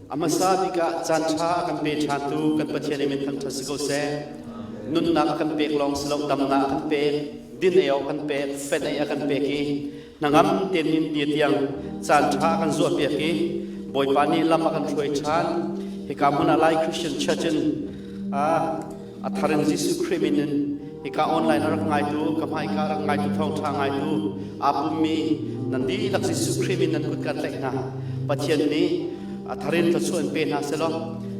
A hmasa bik ah caan ṭha a kan pe ṭhantu kan Pathian i min thangṭhat si ko seh. Nunnak a kan pek lawng si lo damnak a kan pek, din ei awk kan pek, fenh ei a kan pek i hnangam tein nin ti tiang caan ṭha a kan zuahpiak i Bawipa nih lam a kan hruai ṭhan. Hika hmun ah Lai Christian Church in a thar in Jesuh Khrih min in hika online a rak ngaitu ka hmaika a rak ngaitu thawngṭha ngaitu aa pummi nan dihlak Jesuh Khrih min nan kut kan tlaih hna. Pathian nih a thar in thluachuah in pe hna selaw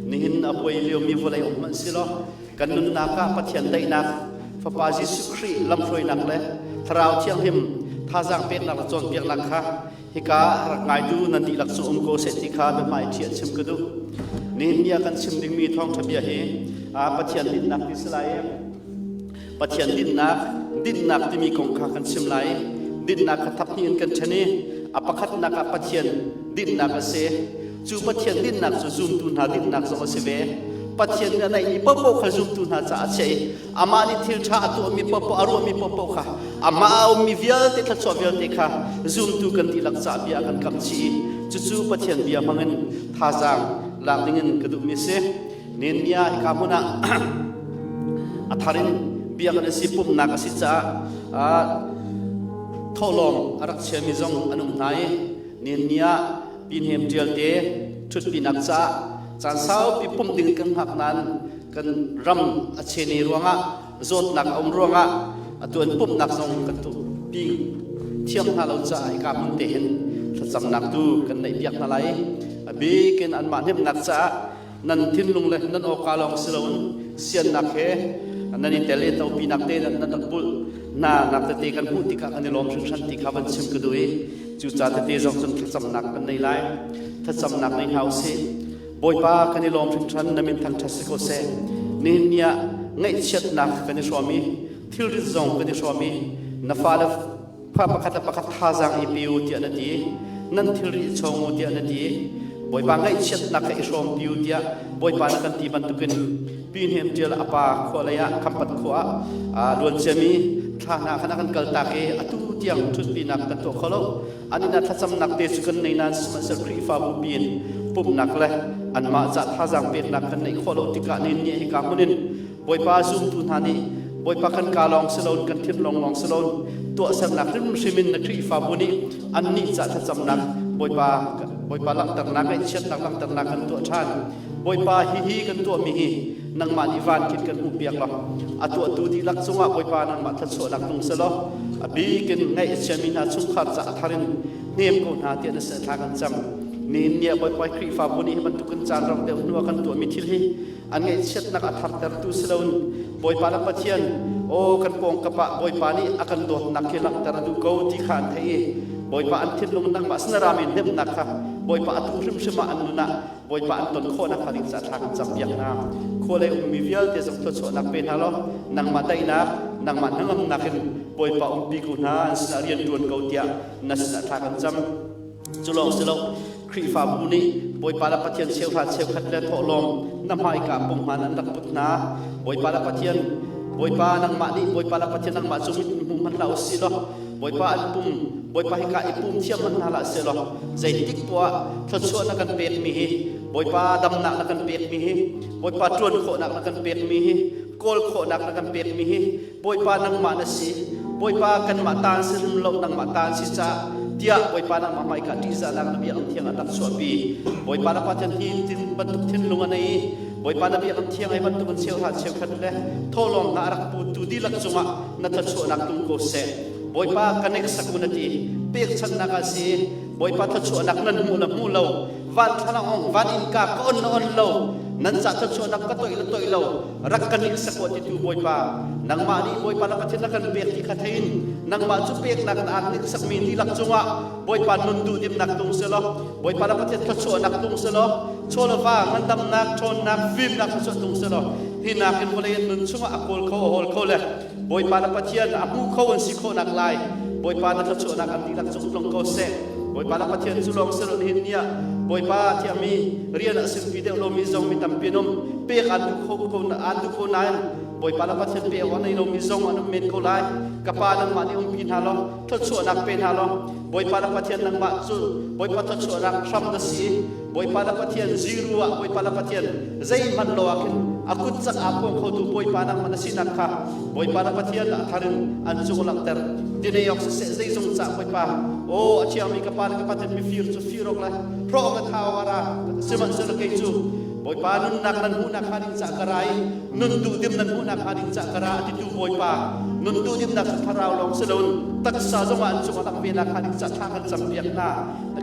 nihin a buai liomi vawlei um hmanh silaw kan nunnak ah Pathian daihnak Fapa Jesuh Khrih lamhruainak le Thlarau Thianghlim thazaang peknak le cawnpiaknak kha hika rak ngaitu nan dihlak cu um ko seh ti kha biahmai ṭhiah chim ka duh. Nihin ni ah kan chim dingmi thawngṭha bia hi Pathian dinnak ti si lai i Pathian dinnak dinnak timi kong kha kan chim lai. Dinnak kha thap hnih in kan ṭhen i a pakhatnak ah Pathian dinnak a si. Cu Pathian dinnak cu zumtu hna dinnak zong a si ve. Pathian nih a neihmi paohpaoh kha zumtu hna caah a chiah i amah nih thil ṭha a tuahmi paohpaoh a ruahmi paohpaoh kha amah a ummi vialte thluachuah vialte kha zumtu kan dihlak ca bia a kan kamh chih i cucu Pathian bia hmangin thazaang lak dingin ka duhmi a si. Nehemiah hika hmun ah a thar in biakinn a si pumhnak a si caah thawhlawm a rak chiami zong an um hna i Nehemiah Pinhem ṭial te ṭhutpinak caah caan saupi pumh ding kan hngak nain kan ram a chene ruangah zawtnak a um ruangah atu an pumhnak zong kan tuahpi thiam hna lo caah hika hmun te hin thlacamnak tu kan neih piak hna lai. A bik in anmah hnemhnak caah nan thinlung le nan awka lawng si loin siannak he nan i tel i topinak te nan rak bulh hna nak tete kan hmuh tikah kan i lawm hringhran ti kha van chim ka duh i cu ca tete zong cun thlacamnak kan nei lai. Thlacamnak nei hna usih. Bawipa kan i lawm hringhran na min thangṭhat si ko seh. Nihin ni ah ngaihchiatnak kan i hrawm i thilrit zong kan i hrawm i na fale fa pakhat le pakhat thazaang i pe u tiah na ti. Nan thilri i chawng u tiah na ti. Bawipa ngaihchiatnak kha i hrawm pi u tiah Bawipa na kan ti bantukin Pi Hnem Ṭial a pa khua lei ah Khampat khua ah luan ciami thla hna khan a kan kaltak i atu tiang ṭhutpinak kan tuah kho lo. An inn ah thlacamnak te cu kan nei nain sihmanhsehlaw Khrihfabu piin pumhnak le anmah ca thazaang peknak kan neih khawh lo tikah ni nih hika hmun in Bawipa zumtu hna nih Bawipa kan kaa lawng si loin kan thinlung lawng si loin tuahsernak hrimhrim in na Khrihfabu nih annih ca thlacamnak Bawipa Bawipa langhternak ngaihchiatnak langhternak kan tuah ṭhan. Bawipa hihi kan tuahmi hi nangmah nih van khin kan hmuhpiak law a tuahtu dihlak cungah Bawipa nangmah thluachuahnak tlung selaw a bik in ngaih a chiami hna chungkhar ca a thar in hnem ko hna tiah na sin thla kan cam. Nihin ni ah Bawipa Khrihfabu nih hi bantukin caan rau deuh hnu ah kan tuahmi thil hi an ngaihchiatnak a thartertu si loin Bawipa le Pathian aw kan pawngkap ah Bawipa nih a kan dawtnak khi langhter a duh ko ti kha an theih i Bawipa an thinlung nangmah sin a rami hnemhnak kha Bawipa a tu hrimhrim ah an nun ah Bawipa an ton khawhnak hnga ding caah thla kan campiak hna. Khua lei ummi vialte zong thluachuahnak pe hna law nangmah daihnak, nangmah hnangamnak in Bawipa umpi ko hna, an sinah rian ṭuan ko tiah na sinah thla kan cam. Cu lawng si lo, Khrihfabu nih Bawipa le Pathian cheuhra cheukhat le thawhlawm na hmaika punghman an rak put hna. Bawipa le Pathian, Bawipa nangmah nih Bawipa le Pathian nangmah cu mit hmu hmanh hlah u sih law Bawipa an pum Bawipa hika i pum thiam hmanh hna hlah sehlaw zeitik poah thluachuah na kan pekmi hi Bawipa damnak na kan pekmi hi Bawipa ṭuan khawhnak na kan pekmi hi kawl khawhnak na kan pekmi hi Bawipa nangmah na si Bawipa kanmah taan si hrim lo nangmah taan si caah tiah Bawipa nangmah hmaika ṭihzahnak na biakinn thiang ah rak chuahpi Bawipa na Pathian hi tin bantuk thinlung a nei i Bawipa na biakinn thiang ai bantuk in cheuhra cheukhat le thawhlawm hna a rak putu dihlak cungah na thluachuahnak tlung ko seh. Bawipa ka hneksak u na ti. Pekchanhnak ah si Bawipa thluachuahnak nan hmuh le hmuh lo van thlalangawng van innka ka on na on lo nan ca thluachuahnak ka toih le toih lo rak ka hneksak u titu Bawipa nangmah nih Bawipa na Pathian na kan pek ti kha thein nangmah cu peknak na aan hneksakmi dihlak cungah Bawipa nun duhdimnak tlung selaw Bawipa na Pathian thluachuahnak tlung selaw chawlava ngandamnak ṭhawnnak fimnak thluachuah tlung selaw hi nakin vawlei an nun chungah a kawl kho a hawl kho le Bawipa na Pathian a hmu kho an si khawhnak lai Bawipa na thluachuahnak an dihlak cung tlung ko seh. Bawipa na Pathian cu lawng si lo nihin ni ah Bawipa thiami rian a sinpi deuh lomi zong mi tampi an um pek aan duh kho ko aan duh ko nain Bawipa na Pathian pe awk a nei lomi zong an um men ko lai. Ka pa nangmah nih umpi hna law thluachuahnak pe hna law Bawipa na Pathian nangmah cu Bawipa thluachuahnak hram na si. Bawipa na Pathian ziru ah Bawipa na Pathian zeihmanh lo ah khin a kut cak aa phuang khotu Bawipa nangmah na sinak kha Bawipa na Pathian a thar in an cung langhter. Dinei awk siseh zeizong ca Bawipa aw a thiangmi ka pa le ka pathian mifir cu fir awk le hrawh awk le thah awk a ra sihmanhsehlaw kei cu Bawipa nunnak nan hmuhnak hnga ding ca ka ra i nun duhdim nan hmuhnak hnga ding ca ka ra a titu Bawipa nun duhdimnak cu thlarau lawng si loin taksa zongah an cungah lak ve nak hnga ding ca thla kan campiak hna.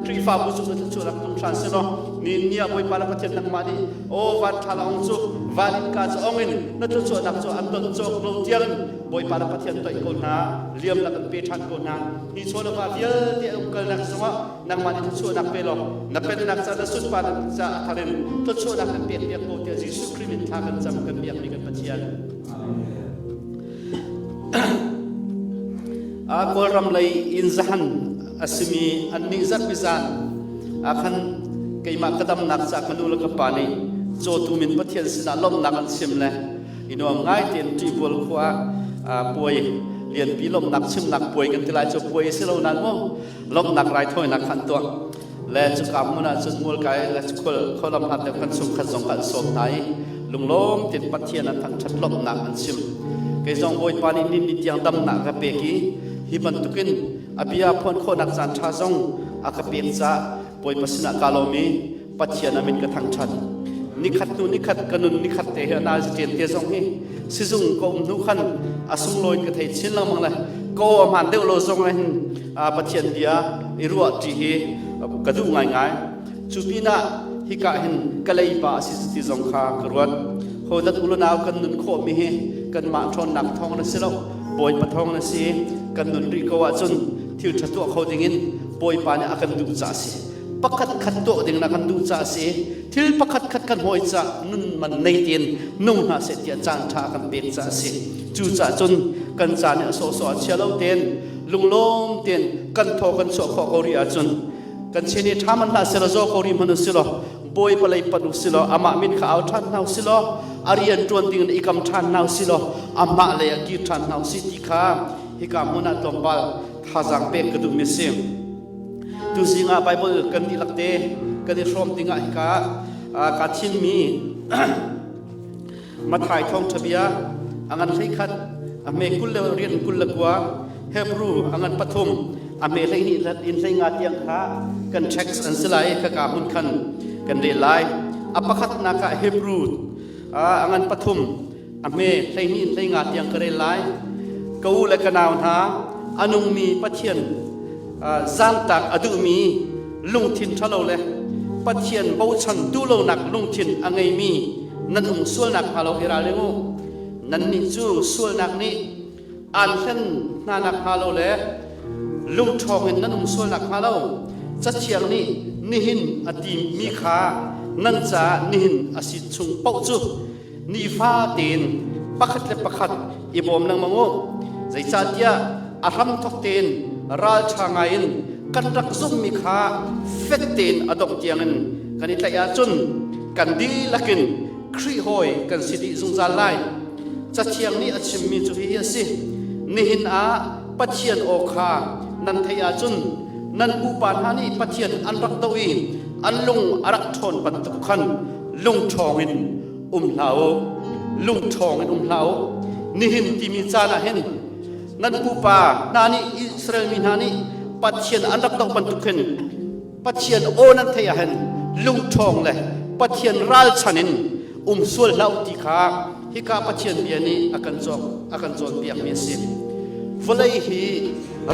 Khrihfabu cu na thluachuahnak tlung hran selaw ni ni ah Bawipa le Pathian nangmah nih aw van thla ong cu van innka cu ong in na thluachuahnak cu an don cawk lo tiang Bawipa le Pathian toih ko hna liam la kan pe ṭhan ko hna hi chaw le va vialte a umkalnak zongah nangmah nih thluachuahnak pe law na pennak ca na sunparnak ca a thar in thluachuahnak kan pek piak ko tiah Jesuh Khrih min thla kan cam kan biakmi kan Pathian. Kawlram lei in zahan a simi annih zarhpi zan ah khan keimah ka damnak ca ka nu le ka pa nih cawtu min Pathian sinah lawmhnak an chim le i nuam ngai tein Ṭihbual khua ah puai lianpi lawmhnak chimnak puai kan ti lai cu puai si lo nain mu lawmhnak raithawinak khan tuah le cuka hmun ah cun mualkai le khual khualam hlat deuh kan chungkhat zong kan sawm hna i lunglawm tein Pathian an thangṭhat lawmhnak an chim kei zong Bawipa nih ni ni tiang damnak ka pek i hi bantukin a bia phuan khawhnak caan ṭha zong a ka pek caah Bawipa sinah kaa lawm i Pathian a min ka thangṭhat. Nikhat hnu nikhat ka nun nikhat te hi a nazi te zong hi sizung ka um hnu khan a sunglawi ka thei chin lengmang le ka aw a hmaan deuh lo zong hin Pathian bia i ruah ṭi hi ka duh ngaingai. Cu pinah hika hin ka leiba a si ti zong kha ka ruat. Hodat ulunau kan nun khawhmi hi kanmah ṭhawnnak thawng na si lo. Bawipa thawng na si kan nun rih ko ahcun thil ṭha tuah kho dingin Bawipa nih a kan duh caah a si. Pakhat khat tuah ding na kan duh caah a si. Thil pakhat khat kan hawi caah nun man nei tein nung hna seh tiah caan ṭha a kan pek caah a si. Cucaah cun kan caan nih a sawhsawh a chia lo tein lunglawm tein kan thaw kan chuah khawh ko rih ahcun kan chin i ṭha man hlah selaw zaw ko rih hmanh u silaw Bawipa lei panh u silaw amah min kha au ṭhan hna u silaw a rian ṭuan ding in i kam ṭhan hna u silaw amah lei ah kir ṭhan hna u si ti kha hika hmun ah tlawmpal thazaang pek ka duhmi a si. Tuzing ah Bible kan dihlak te kan i hrawm dingah hika kaa thimmi Mathai thawngṭha bia a ngan 11 a hme 20 le rian 29 Hebrew a ngan pathum a hme 12 in 15 tiang kha kan text an si lai khaka hmun khan kan rel lai. A pakhatnak ah Hebrew a ngan pathum a hme 12 in 15 tiang ka rel lai. Ka u le ka nau hna a nungmi Pathian zaangtak a duhmi lungthin ṭhalo le Pathian bochan duhlonak lungthin a ngeimi nan um sualnak hnga lo i ralring u. Nannih cu sualnak nih aan hlen hna nak hnga lo le lungṭhawng in nan um sualnak hnga lo Cathiang nih nihin a timi kha nan caah nihin a si chung paoh cu nifa tein pakhat le pakhat i bawm lengmang u. Zeicahtiah a hramthawk tein ralṭha ngaiin kan rak zumhmi kha fek tein a dongh tiangin kan i tlaih ahcun kan dihlak in Khrih hawi kan si dih zungzal lai. Cathiang nih a chimmi cu hihi a si. Nihin ah Pathian aw kha nan theih ahcun nan pupa hna nih Pathian an rak doh i an lung a rak ṭhawn bantuk khan lungṭhawng in um hlah u. Lungṭhawng in um hlah u. Nihin timi caan ah hin nan pupa hna nih Israel mi hna nih Pathian an rak doh bantuk khin Pathian aw nan theih ah hin lungṭhawng le Pathian ralchan in um sual hlah u ti kha hika Pathian bia nih a kan cawk a kan cawnpiakmi a si. Vawlei hi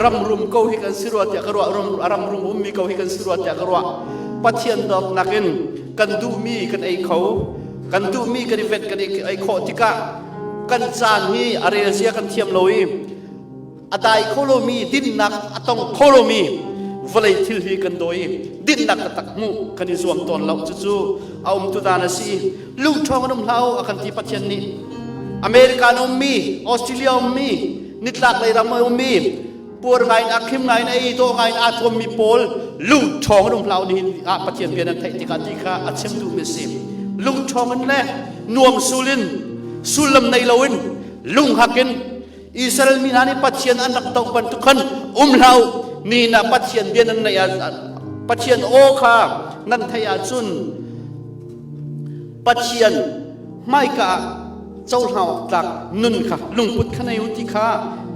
ramrum ko hi kan si rua tiah ka ruah ram rum ummi ko hi kan si rua tiah ka ruah. Pathian dawtnak in kan duhmi kan ei kho kan duhmi kan i vet kan i ei khawh tikah kan caan hi a rel zia kan thiam lo i a dai kho lomi dinnak a tong kho lomi vawlei thil hi kan dawi i dinnak taktak hmuh kan i zuam tawn lo cucu a um tu dan a si lungṭhawng an um hlah u a kan ti Pathian nih America an ummi Australia ummi nitlak lei ram a ummi puar ngai in a khim ngai in a ei dawh ngai in aa thuammi pawl lungṭhawng an um hlah u nihin ah Pathian bia nan theih tikah ti kha a chim duhmi a si lungṭhawng in le nuam sul in sullam nei loin lunghak in Israel mi hna nih Pathian an rak doh bantuk khan um hlah u ni na Pathian bia nan neih ah Pathian aw kha nan theih ahcun Pathian hmaika ah cohlang awk tlak nun kha lungput kha nei u ti kha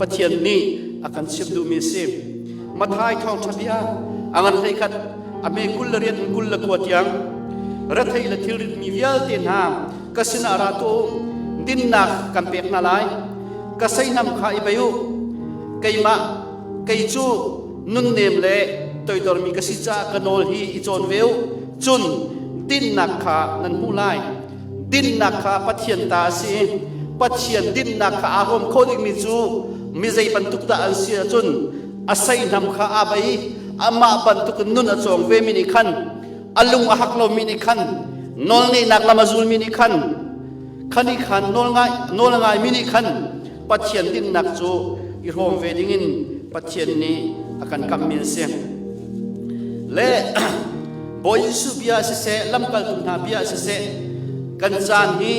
Pathian nih a kan chimh duhmi a si. Mathai thawngṭha bia a ngan 11 a me 28 in 29 tiang rethei le thilrit mi vialte hna ka sinah ra tuah u dinnak kan pek hna lai ka seihnam kha i bei u keimah kei cu nunnem le toidormi ka si caah ka nawl hi i cawn ve u cun dinnak kha nan hmuh lai dinnak kha Pathian ta a si Pathian dinnak kha aa huam kho dingmi cu mi zei bantuk dah an si ahcun a seihnam kha aa bei amah bantuk in nun a cawng vemi nih khan a lung a hak lomi nih khan nawlngeihnak lam a zulmi nih khan khani khan nawl a ngaimi nih khan Pathian dinnak cu i hrawm ve dingin Pathian nih a kan kamhmi a si. Le Bawi Jesuh bia siseh, lamkaltu hna bia siseh, kan caan hi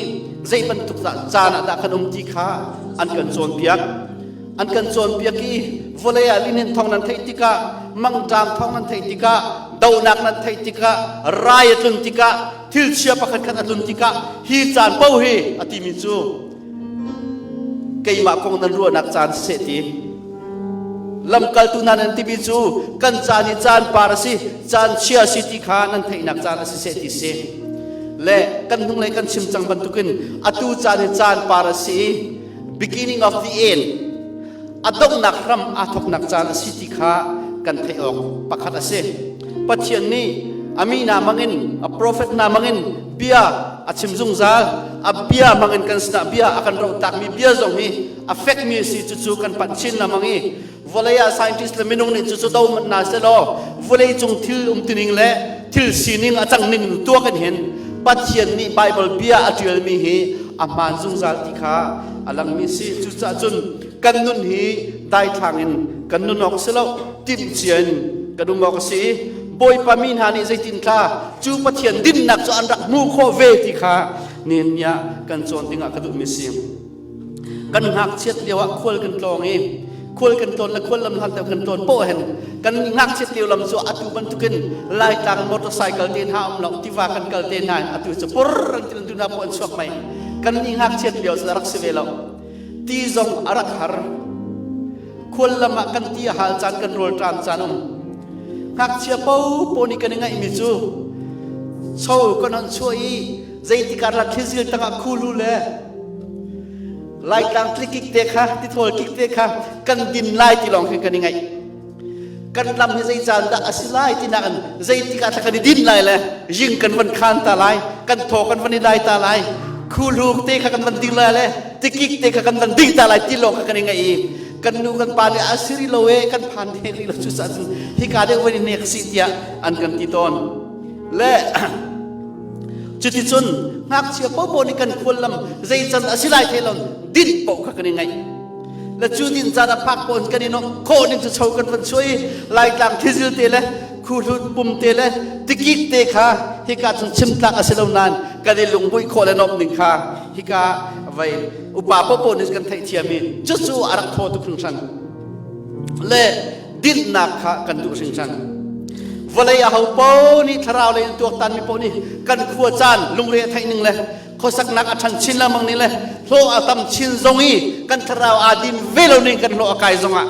zei bantuk dah caan ah dah kan um ti kha an kan cawnpiak. An kan cawnpiak i vawlei ah lihnin thawng nan theih tikah, mangṭam thawng nan theih tikah, dohnak nan theih tikah, rai a tlun tikah, thil chia pakhat khat a tlun tikah hi caan paoh hi a timi cu keimah kong nan ruahnak caan seh ti lamkaltu hna nan timi cu kan caan hi caan par a si caan chia a si ti kha nan theihnak caan a si seh ti si le kan hnunglei kan chim cang bantukin atu caan hi caan par a si i beginning of the end a donghnak hram aa thawknak caan a si ti kha kan theih awk pakhat a si Pathian nih a mi hna hmangin a profet hna hmangin bia a chim zungzal a bia hmangin kan sinah bia a kan rohtakmi bia zong hi a fekmi a si cucu kan panh chin lengmang i vawlei ah scientist le minung nih cucu do hmanh hna selaw vawlei cung thil umtuning le thil sining a cang ning tuak in hin Pathian nih Bible bia a ṭialmi hi a hmaan zungzal ti kha a langmi si cucaah cun kan nun hi daithlang in kan nun awk si lo timhcia in kan um awk a si i Bawipa mi hna nih zeitin thla cu Pathian dinnak cu an rak hmuh khawh ve ti kha nihin ni ah kan cawn dingah ka duhmi si. Kan ngakchiat lio ah khual kan tlawng i khual kan tlawn le khual lam hlan deuh kan tlawn poh hin kan ngakchiat lio lam cu atu bantukin Laitlang motorcycle te hna um lo tiva kan kal te hna atu cu pur an ti tu na po an chuak mai kan ni ngakchiat lio cu rak si ve lo ti zong a rak har khual lam ah kan ti a hal caan kan rawl ṭam caan um ngakchia po po nih kan i ngaihmi cu cho kan hon chuah i zeitikah rat thlizil tangah khulu le Laitlang tlikik te kha tithawl kik te kha kan din lai ti lawng khin kan i ngaih kan lam hi zei caan dah a si lai ti nak in zeitikah thla kan i din lai le ying kan van khan ta lai kan thaw kan van i dai ta lai khuluk te kha kan van ding lai le tikik te kha kan van ding ta lai ti lawng kha kan i ngaih i kan nu kan pa nih a siri lo e kan phan nek rih lo cu cun hika deuh van i nek si tiah an kan ti tawn le cuticun ngakchia popo nih kan khuallam zei can a si lai thei lo din paoh kha kan i ngaih le cu din caan a phak pawn kan i nok khawh ning cu cho kan van chuai laitlang thizil te le khuhlut pum te le tikik te kha hika cun chim tlak a si lo nain kan i lungbuih khawh le nomh ning kha hika vai upa popo nih kan theih thiam i cucu a rak thaw tuk hringhran le dinhnak kha kan duh hringhran vawlei a ho po nih thlarau lei in tuaktan mi po nih kan khua caan lungre a theih ning le khuasaknak a ṭhan chin lengmang ning le hlawh a tam chin zong i kan thlarau aa din ve lo ning kan hlawh a kai zong ah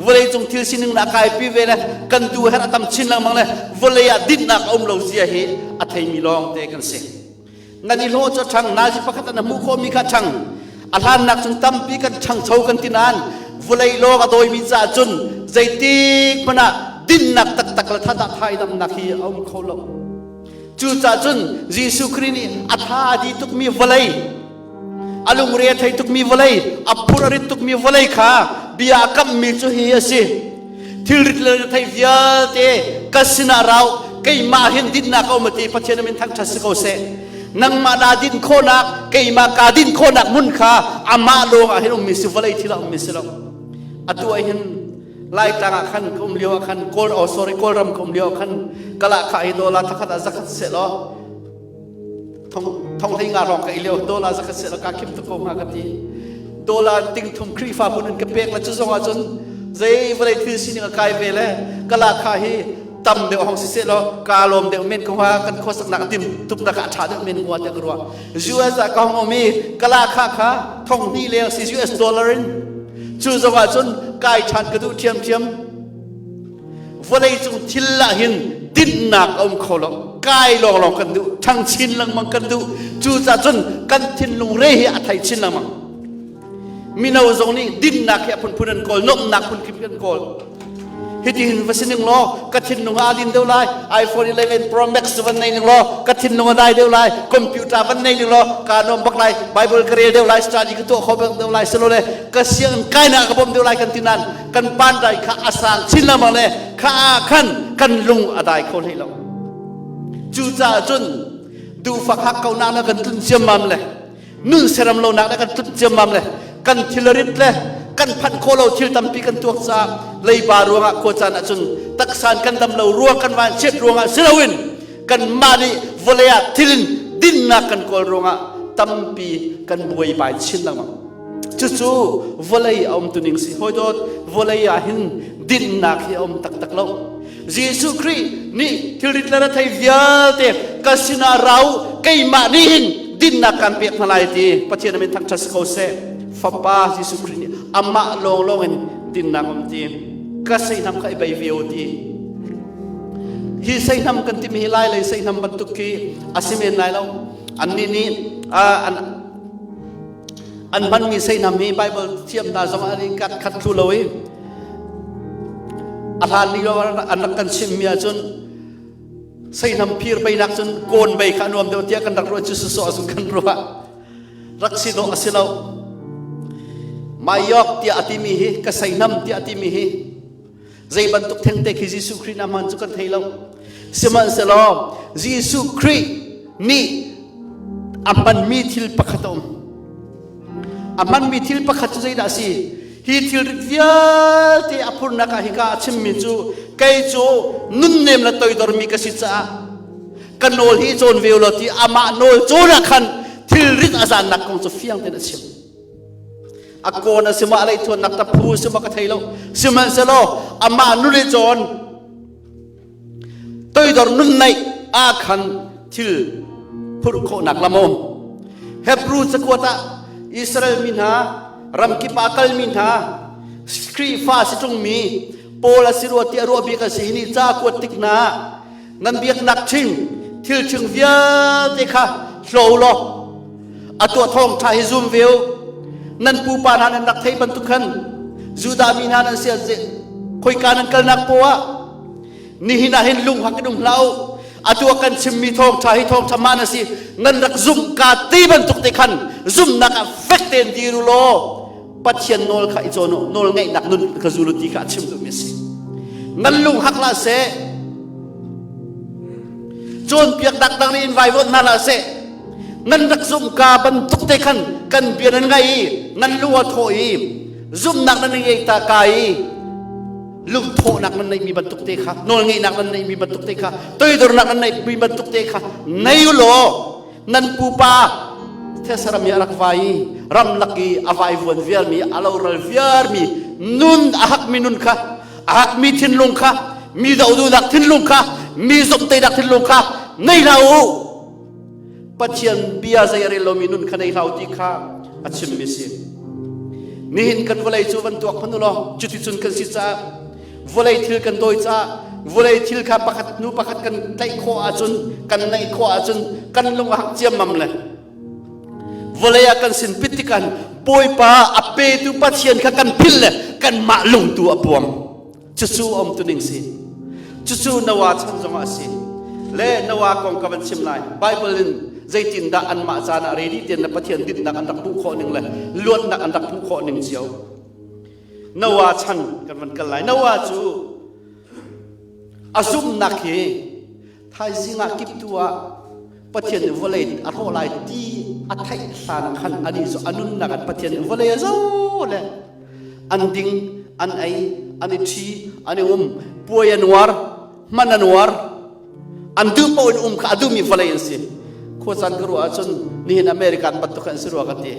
vawlei cung thil sining na kai pi ve le kan tu her a tam chin lengmang le vawlei ah dinnak a um lo zia hi a theimi lawng te kan si nan i hlawh cu ṭhang nazi pakhat an hmuh khawhmi kha ṭhang a hlannak cun tampi kan ṭhangcho kan ti nain vawlei lawng a dawimi caah cun zeitik hmanh ah dinnak taktak le thatah thaidamnak hi a um kho lo cucaah cun Jesuh Khrih nih a tha a di tukmi vawlei a lungre a thei tukmi vawlei a phur a rit tukmi vawlei kha bia a kamhmi cu hi a si thilrit le thei vialte ka sinah rau keimah hin dinnak a um ti Pathian min thangṭhat si ko seh nangmah naa din khawhnak keimah kaa din khawhnak hmun kha amah lawng ah hin ummi si vawlei thil ah ummi si lo atu ah hin Laitlang ah khan ka um lio ah khan Kawl oh sorry Kawlram ka um lio ah khan kala kha hi dollar thakhat ah zakhat seh law thong thong hlei nga rong ka i lio dollar zakhat seh law ka khim tuk ko hnga ka ti dollar ting thum Khrihfabu nan ka pek la cu zong ah cun zei vawlei thil sining a kai ve le kala kha hi Tam deuh hong si seh law ka lawm deuh men ko hnga, kan khuasaknak a tim tuknak ah a ṭha deuh men hnga tiah ka ruah. US ah ka hong um i kala kha kha thong hnih leng si US dollar in. Cu zong ah cun kai ṭhan ka duh ṭhiamṭhiam. Vawlei cung thil ah hin dinhnak a um kho lo. Kai lawnglawng kan duh, ṭhang chin lengmang kan duh. Cucaah cun kan thinlung re hi a thei chin lengmang. Mino zong nih dinnak hi a phunphun an kawl, nuamhnak phunkip an kawl. Hitihin va si ning law ka thinlung ah din deuh lai, iPhone 11 Pro Max van nei ning law ka thinlung a dai deuh lai, computer van nei ning law ka nuam bak lai, Bible ka rel deuh lai, study ka tuah kho bak deuh lai, silole ka sianginn kainak ka bawm deuh lai kan ti nain kan pandai kha a sang chin lengmang le kha ah khan kan lung a dai kho hlei lo. Cucaah cun duhfak hak ko nak na kan tlun ciammam le nun seram lonak le kan tlut ciammam le kan thilrit le kan phanh khawh lo thil tampi kan tuak caah leiba ruangah khua caan ahcun taksan kan dam lo ruang kan van chiat ruangah si loin kan mah nih vawlei ah thil in dinnak kan kawl ruangah tampi kan buaibai chin lengmang. Cucu vawlei a um tuning si. Hawi dawt, vawlei ah hin dinnak hi a um taktak lo. Jesuh Khrih nih thilrit le rethei vialte ka sinah rau, keimah nih hin dinnak kan pek hna lai ti Pathian min thangṭhat si ko seh. Fapa Jesuh Khrih nih amah lawnglawng in dinnak um ti ka seihnam kha i bei ve u ti. Hi seihnam kan timi hi lai lei seihnam bantuk khi a si men lai lo. Annih nih an an hmanmi seihnam hi Bible thiam hna zong an i kat khat thlu lo i a hlan lio an rak kan chimmi ahcun seihnam phir beinak cun kawn bei kha nuam deuh tiah kan rak ruah. Cu sawsawh ahcun kan ruah rak si dawh a si lo. Mayok tiah a timi hi, ka seihnam tiah a timi hi zei bantuk thengte khi Jesuh Khrih na hman cu kan thei lo. Sihmanhsehlaw Jesuh Khrih nih a hmanmi thil pakhat a um. A hmanmi thil pakhat cu zeidah a si? Hi thilrit vialte a phurnak ah hika a chimmi cu, kei cu nunnem le toidormi ka si caah ka nawl hi cawn ve law ti amah nawl cawn ah khan thilrit a zannak kong cu fiang tein a chim. A kawn a si ma, a leithuannak ta phu si ma, ka thei lo. Sihmanhsehlaw amah nun i cawn, toidor nun neih ah khan thil phurh khawhnak lam a um. Hebrew cakuat ah Israel mi hna, ramkip ah kalmi hna, Khrihfa si ṭungmi Paul a si rua tiah ruah bik a si. Hi nih ca kuat tik hna, nan biaknak ṭhing thil ṭhing vialte kha hlo law a tuah thawng ṭha hi zum ve u. Nan pupa hna nan rak theih bantuk khan Judah mi hna nan si, khoika nan kalnak poah nihin ah hin lunghak in um hlah u. Atu ah kan chimmi thawngṭha hi thawngṭha man a si. Nan rak zumh ka ti bantuk te khan zumhnak ah fek tein dir u law Pathian nawl kha i cawn u, nawl ngeihnak nun kha zul u ti kha a chim duhmi a si. Nan lung hak hlah seh, cawnpiaknak dang nih in vaivuan hna hlah seh. Nan rak zumh ka bantuk te khan kan bia nan ngai i nan lung a thawh i zumhnak nan ngei ta ka i lungthawhnak nan neihmi bantuk te kha, nawlngeihnak nan neihmi bantuk te kha, toidornak nan neihmi bantuk te kha nei u law nan pupa thesaram i a rak vai i ramlak i a vaivuan viarmi, a loral viarmi nun, a hakmi nun kha, a hakmi thinlung kha, mi dohduhnak thinlung kha, mi zomhteinak thinlung kha nei hlah u. Pathian bia zei a rel lomi nun kha nei hlah u ti kha a chimmi si. Nihin kan vawlei cu van tuak hmanh u law cuticun kan si caah, vawlei thil kan dawi caah, vawlei thil kha pakhat hnu pakhat kan tlaih khawh ahcun, kan naih khawh ahcun kan lung a hak ciammam le vawlei ah kan sin pit tikan Bawipa a petu Pathian kha kan philh le kanmah lungtu a puang. Cucu um tuning si. Cucu Noah chan zongah a si. Le Noah kong ka van chim lai. Bible in zeitindah anmah caan ah ready tein na Pathian dinnak an rak hmuh khawh ning le luatnak an rak hmuh khawh ning cio. Noah chan kan van kal lai. Noah cu a zumhnak hi thaizing ah kiptu ah Pathian nih vawlei a hrawh lai ti a theih hlan khan anih cu a nunnak in Pathian nih vawlei a zo le an ding, an ei, an i ṭhi, an i um, puai an uar, hman an uar, an duh paoh in um kha a duhmi vawlei an si. Khuacaan ka ruah ahcun nihin American bantuk an si rua ka ti.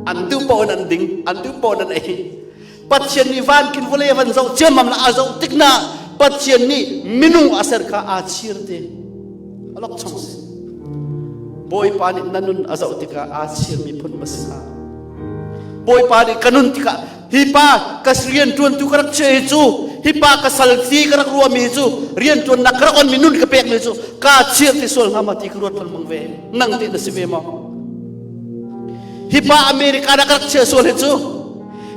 An duh paoh in an ding, an duh paoh in an ei. Pathian nih van kin vawlei a van zoh ciammam la a zoh tik na Pathian nih minung a ser kha aa chir te. Alok chong si. Bawipa nih na nun a zoh tikah aa chirmi phun ma si hna. Bawipa nih ka nun tikah hi pa ka rian ṭuantu ka rak chia hi cu hi pa ka sal ti ka rak ruahmi hi cu rian ṭuannak ka rak onmi nun ka pekmi cu kaa chir ti sual hnga ma ti ka ruat lengmang ve. Nang teh na si ve maw? Hi pa America na ka rak chia sual hi cu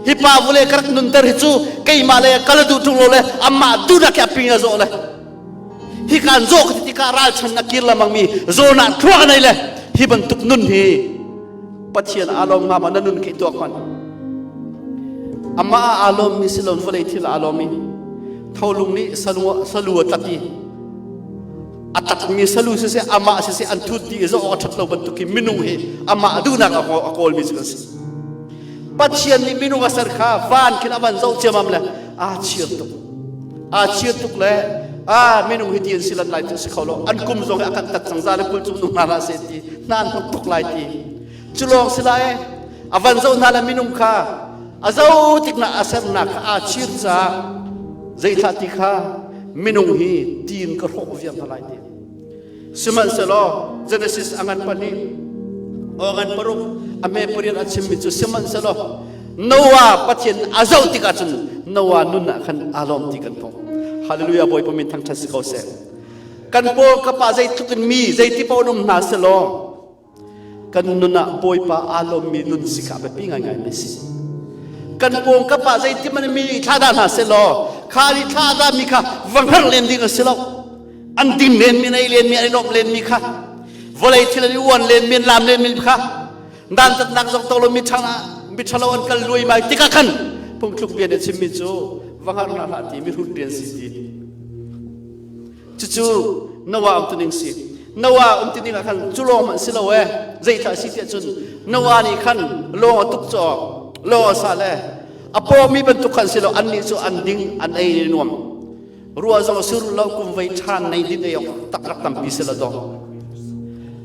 hi pa vule ka rak nunter hi cu keimah le kala duh ṭung lo le amah duhnak hi a ping a zawh le hi kaan zawh ka ti tikah ralchan na kir lamang mi zawn ah thluak nei le hi bantuk nun hi Pathian aa lawm hnga ma na nun khi tuak hmanh amah aa lawm mi si lo vawlei thil aa lawm i tholung nih salu salu a tat i a tatmi salu siseh amah siseh an thut ti i zoh awk a ṭhat lo bantuk hi minung hi amah duhnak a kawlmi cu an si Pathian nih minung a ser kha van khin a van zoh ciamam le aa chir tuk aa chir tuk le a minung hi ti an si lan lai cu si kho lo an kum zong hi a kan tat cang za le kul cung nu hna hlah se ti hna an hnuk tuk lai ti cu lawng si lai a van zoh hna le minung kha a zo tik na a sernak kha aa chir caah zeithlah ti kha minung hi tiin ka hrawh viar hna lai ti sihmanhsehlaw Genesis a ngan pahnih o ngan paruk a hme pariat a chimmi cu sihmanhsehlaw Noah Pathian a zoh tikah cun Noah nun ah khan aa lawm ti kan hmuh Hallelujah Bawipa min thangṭhat si ko seh kan paw ka pa zeitluk in mi zeiti paoh um hna selaw Kan nun ah Bawipa aa lawmmi nun si kha biapi ngaingai mi si. Kan pawng kap ah zeitin man mi thla dah hna seh law kha ni thla dah mi kha va hngar len ding a si lo. An ding len mi, an ei len mi, an i lawmh len mi kha vawlei thil an i uan len mi, an lam len mi kha dantatnak zong to lo mi ṭhang mi ṭhalo an kal luai mai tikah khan phungthluk bia nih a chimmi cu va hngar hna hlah ti mi hrut rian si ti. Cucu Noah umtuning si. Noah umtuning ah khan cu lawng hmanh si lo ee. Zeithlah si tiah cun Noah nih khan lawng a tuk cawk, lawng a sa le a pawmi bantuk khan si lo annih cu an ding an ei ni nuam. Ruah zong sur lo kum vei ṭhan nei din ei awk tak rak tampi si lo dawh.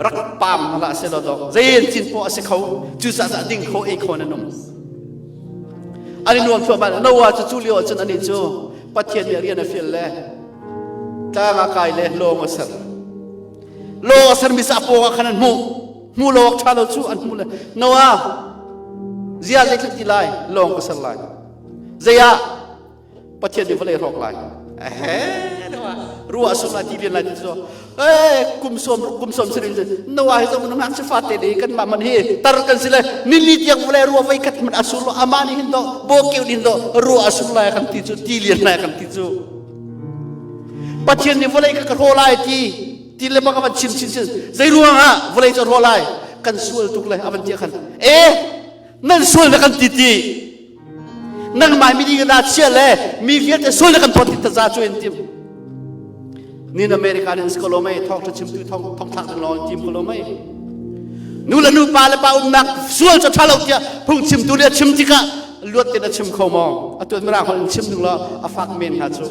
Rak pam hlah si lo dawh. Zein cin pawh a si kho. Cucaah ding kho ei kho nan um. An i nuam thluahmah. Noah cu cu lio ah cun anih cu Pathian nih rian a fial le tlang ah kai le lawng a ser lawng a sermi sa paw ah khan an hmuh hmu lo awk ṭha lo cu an hmu le Noah zia zeitluk ti lai lawng ka ser lai zei ah Pathian nih vawlei hrawk lai ehe Noah ruah sung lai ti lian lai ti cu eh kum som kum som sirin Noah hi zong nang si fate ne kan mah man hi tar kan si le nili tiang vawlei ruah voi khat man asur lo ama nih hin do bo keu din do ruah asur lai kan ti cu ti lian lai kan ti cu Pathian nih vawlei ka ka hraw lai ti ti le bang avan chim chin chin zei ruang ah vawlei cu hraw lai kan sual tuk le avan ti khan e nan sual na kan ti ti nangmah mi ding na chia le mi vialte sual na kan phawt ti taza cu in tim nin America nin ko lo mei thong chim tu thong thong thlak ding lo tim ko lo mei nu le nu pa le pa umnak sual cu tha lo tiah phung chim tu le chim tikah luat ten a chim kho maw atu mirang holh in chim ding lo a fak men hna cu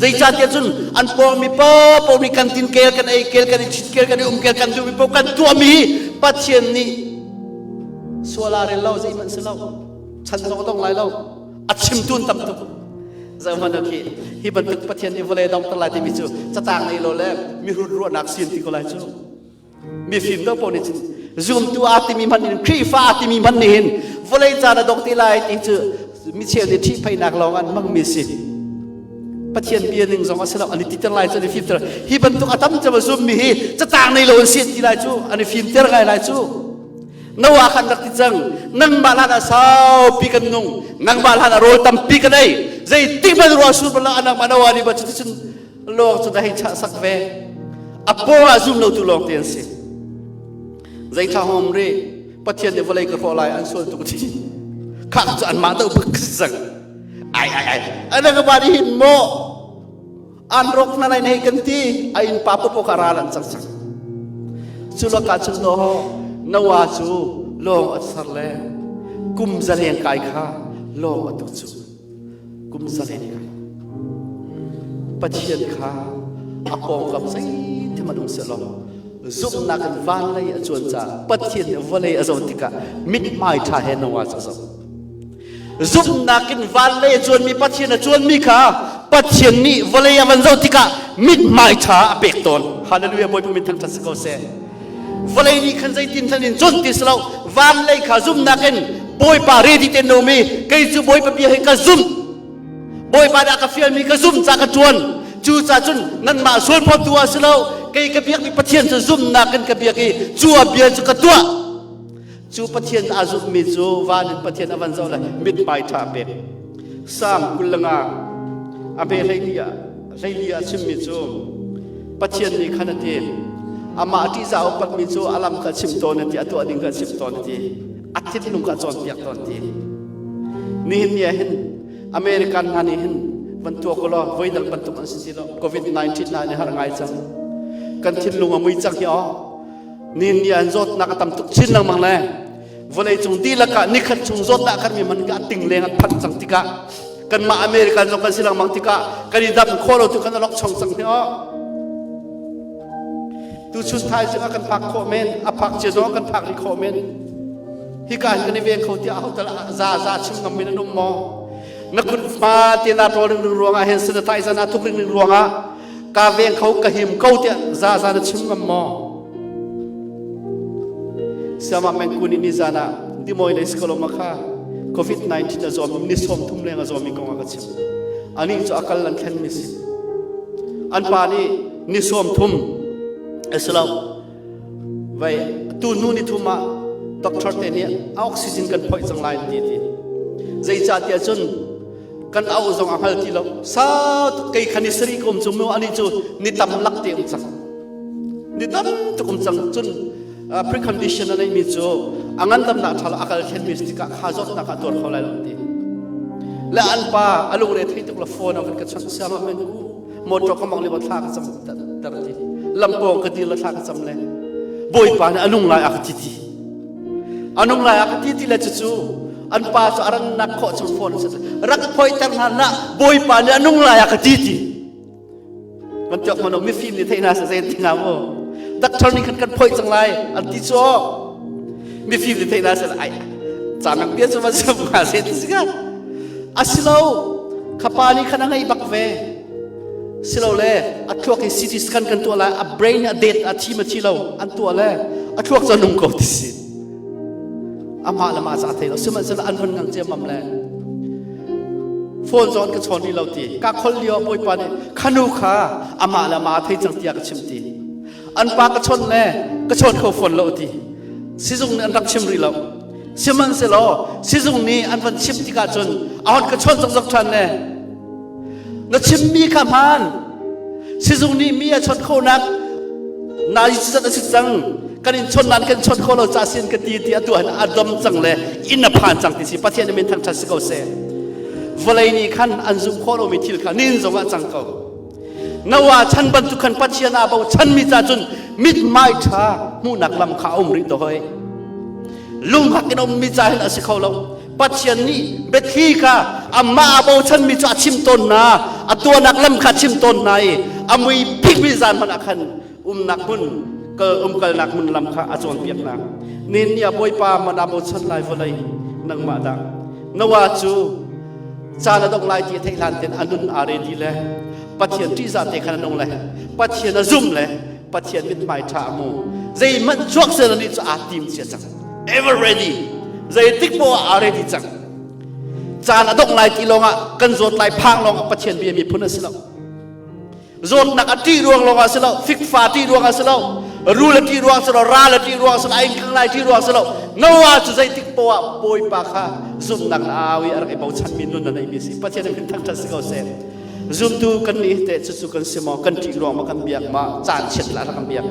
zeicahtiah cun an pawngmi paoh nih kan tin kel kan ei kel kan i chit kel kan i um kel kan duhmi paoh kan tuahmi Pathian nih sual aa rel lo zeihmanh si lo chan zong a dong lai lo a chimtu an tam tuk zohhmanh khi hi bantuk Pathian nih vawlei dongter lai timi cu catang nei lo le mihrut ruahnak sin ti ko lai cu mifim do paoh nih cun zumtu aa timi hmanh in Khrihfa aa timi hmanh nih hin vawlei caan a dong ti lai ti cu micheu nih ṭhihphaihnak lawng an hmangmi si Pathian bia ning zong a si lo an i titer lai cu an i fimter hi bantuk a tam cem a zummi hi catang nei lo an si ti lai cu an i fimter ngai lai cu Noah khan rak ti cang nangmah hlan ah saupi kan nung nangmah hlan ah rawl tampi kan ei zeitik hmanh ruah sur bal lo anangmah Noah nih ba cuticun lawng cu na hei chah sak ve a paw ah zum lo tu lawng te an si zei thla hom ri Pathian nih vawlei ka hrawh lai an sual tuk ti khak cu an mah do bak cang ai ai ai ana ka ba hin mo an rok na lai nei kan ti a in pa po ka ral an cang cang cu laka cu no Noah cu lawng a sar le kum zaleng kai kha lawng a tu cu kum zalen kai Pathian kha a pawngkam zeithim an um selaw zumhnak in van lei a cuan caah Pathian nih vawlei a zoh tikah mithmai ṭha he Noah cu a zoh zumhnak in van lei a cuanmi Pathian a cuanmi kha Pathian nih vawlei a van zoh tikah mithmai ṭha a pek tawn. Hallelujah Bawipa min thangṭhat si ko seh. Vawlei nih khan zeitin hlan in cun ti si lo van lei kha zumhnak in Bawipa ready te no mi kei cu Bawipa bia hi ka zumh. Bawipa dah ka fialmi ka zumh ca ka ṭuan. Cu ca cun nanmah sualphawtu ah si lo kei ka biakmi Pathian cu zumhnak in ka biak i cu a bia cu ka tuah. Cu Pathian aa zumhmi cu van in Pathian a van zoh le mithmai ṭha a pek. Salm 25 a hme 14 ah chimmi cu Pathian nih khan a ti amah a ṭihzah upatmi cu a lam kha chim tawn a ti a tuah ding kha chim tawn a ti a thinlung kha cawnpiak tawn ti nihin ni ah hin American hna nih hin van tuak u law voidang bantuk an si ti lo COVID-19 hna nih har ngai cang kan thinlung a mui cang hi aw Ni ni an zawtnak a tam tuk chin lengmang le vawlei cung dihlak ah nikhat chung zawtnak kan mi man ka ting leng an phanh cang tikah kanmah American zong kan si lengmang tikah kan i dam khawh lo tu kan alok chong cang hi aw tu chun thai zing ah kan phak khawh men a phak cia zong kan phak rih khawh men hika hin kan i veng kho tiah ho tal za za chim ngam min an um maw na kut hma te na ṭawl ring ring ruangah hin sanitizer na thuk ring ring ruangah ka veng kho ka him ko tiah za za na chim ngam maw siama mengkun ni zan ah dimoy le skoloma kha covid-19 a zawm ni som thum leng a zawmi kong a ka chim ani cu akal an thlen mi si an pa nih ni som thum asilo vai tu nu ni thum ah doctor te nih oxygen kan phoih cang lai ti ti zeicah tiah cun kan auh zong a hngal ti lo sau tuk kei kha ni sarih ka um cu mu ani cu ni tam lak te um cang ni tam tuk um cang cun precondition a neimi cu a ngandamnak ṭha lo a kal thlen mi tikah kha zawtnak ah tuar kho lai lo ti le an pa a lungre thei tuk la phone a van ka chawnh siam men u motor ka mong le thla ka cam tar ti lampawng ka dir la thla ka cam le bawipa nih a nung lai a ka ti ti A nung lai ah ka ti ti le cucu an pa cu a rannak khawh chung fawn a si. Rak phoihter hna hlah Bawipa nih a nung lai ah ka ti ti. Kan tiok mano mifim nih theih hna sa zei ti hna mu. Doctor nih khan kan phoih cang lai an ti cu. Mifim nih theih hna sa ai caan bia cu va chim ma se ti si ka. Asilo khapa nih khan a ngei bak ve. Silole a thluak hi CT scan kan tuah lai a brain a det a thi ma thi lo an tuah le a thluak cu nung ko ti si amah le mah ca thei lo sihmanhsehlaw an vun ngang ciammam le phone zawn ka chawn rih lo ti ka khol lio bawipa nih khanu kha amah le mah thei cang tiah ka chim ti an pa ka chawn le ka chawn kho fawn lo ti sizung nih an rak chim rih lo sihmanhsehlaw sizung nih an van chim tikah cun a hon ka chawn zokzok ṭhan le Na chimmi kha hmaan. Sizung nih mi a chawnh khawhnak na zat a si cang. Kan in chawnh nan kan chawnh kho lo ca sin ka ti ti atu han a dom cang le inn a phan cang ti si Pathian min thangṭhat si ko seh. Vawlei nih khan an zumh khawh lomi thil kha nin zong ah cang ko. Noah chan bantuk khan Pathian aa bochan mi ca cun mithmai ṭha hmuhnak lam kha a um rih to hoi. Lunghak in ummi ca hin a si kho lo. Pathian nih biathli kha amah aa bochanmi cu a chim tawn hna a tuahnak lam kha a chim tawn hna i a mui bikmi zan hmanh ah khan umnak hmun kal umkalnak hmun lam kha a cawnpiak hna nin ni ah Bawipa man aa bochan lai vawlei nangmah dah Noah cu caan a dong lai ti a theih hlan ten a nun aa ready le Pathian ṭihzah te khan a nung le Pathian a zum le Pathian mithmai ṭha a hmu zeihmanh chuak sel nih cu aa tim cia cang ever ready zeitik poah aa ready cang caan a dongh lai ti lawngah kan zawt lai phang lawngah Pathian bia miphun a si lo zawtnak a ṭih ruang lawngah si lo fikfa ṭih ruangah si lo rul a ṭih ruang si lo ral a ṭih ruang si lo a ing lai ṭih ruang si lo Noah cu zeitik poah Bawipa kha zumhnak au i a rak i bochanmi nun a neimi si Pathian min thangṭhat si ko seh Zumtu kan nih teh cucu kan si maw kan ṭih ruang ma kan biak ma caan chiat lah kan biak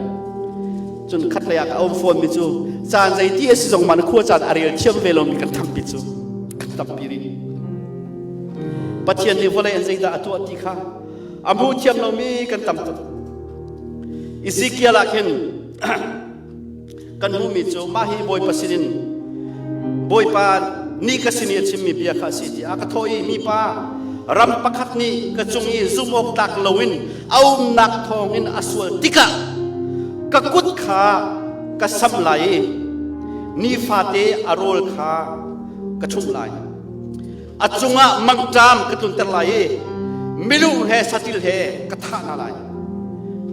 cun khat lei ah ka um fawn mi cu caan zei ti a si zong ma na khua caan a rel thiam ve lomi kan tampi cu kan tampi rih Pathian nih vawlei an zeidah a tuah ti kha a hmu thiam lomi kan tam tuk Ezekiel ah khin kan hmuhmi cu mah hi Bawipa sinin Bawipa nih ka sin i a chimmi bia kha a si tiah ka thawh i mipa ram pakhat nih ka cung i zumh awk tlak loin a umnak thawngin a sual tikah ka kut kha ka sam lai i nifate a rawl kha ka ṭhumh lai a cungah mangṭam ka tlunter lai i. Minung he satil he ka thah hna lai.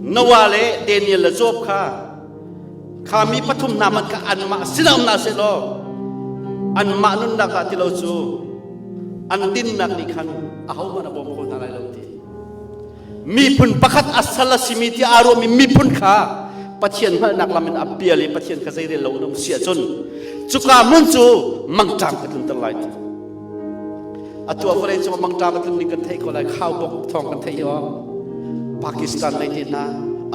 Noah le Daniel le Job kha kha mi pathum hna man kha anmah sinah um hna seh law anmah nunnak dah ti lo cu an dinnak nih khan ahohmanh a bawm kho hna lai lo ti. Miphun pakhat a sal a simi ti aa ruahmi miphun kha Pathian hngalhnak lam in a pial i Pathian kha zeirel lo in um si ahcun cuka hmun cu mangṭam ka tlunter lai ti. Atu ah vawlei cung mangṭam a tlun ning kan theih ko lai khaubawk thawng kan theih i Pakistan lei te hna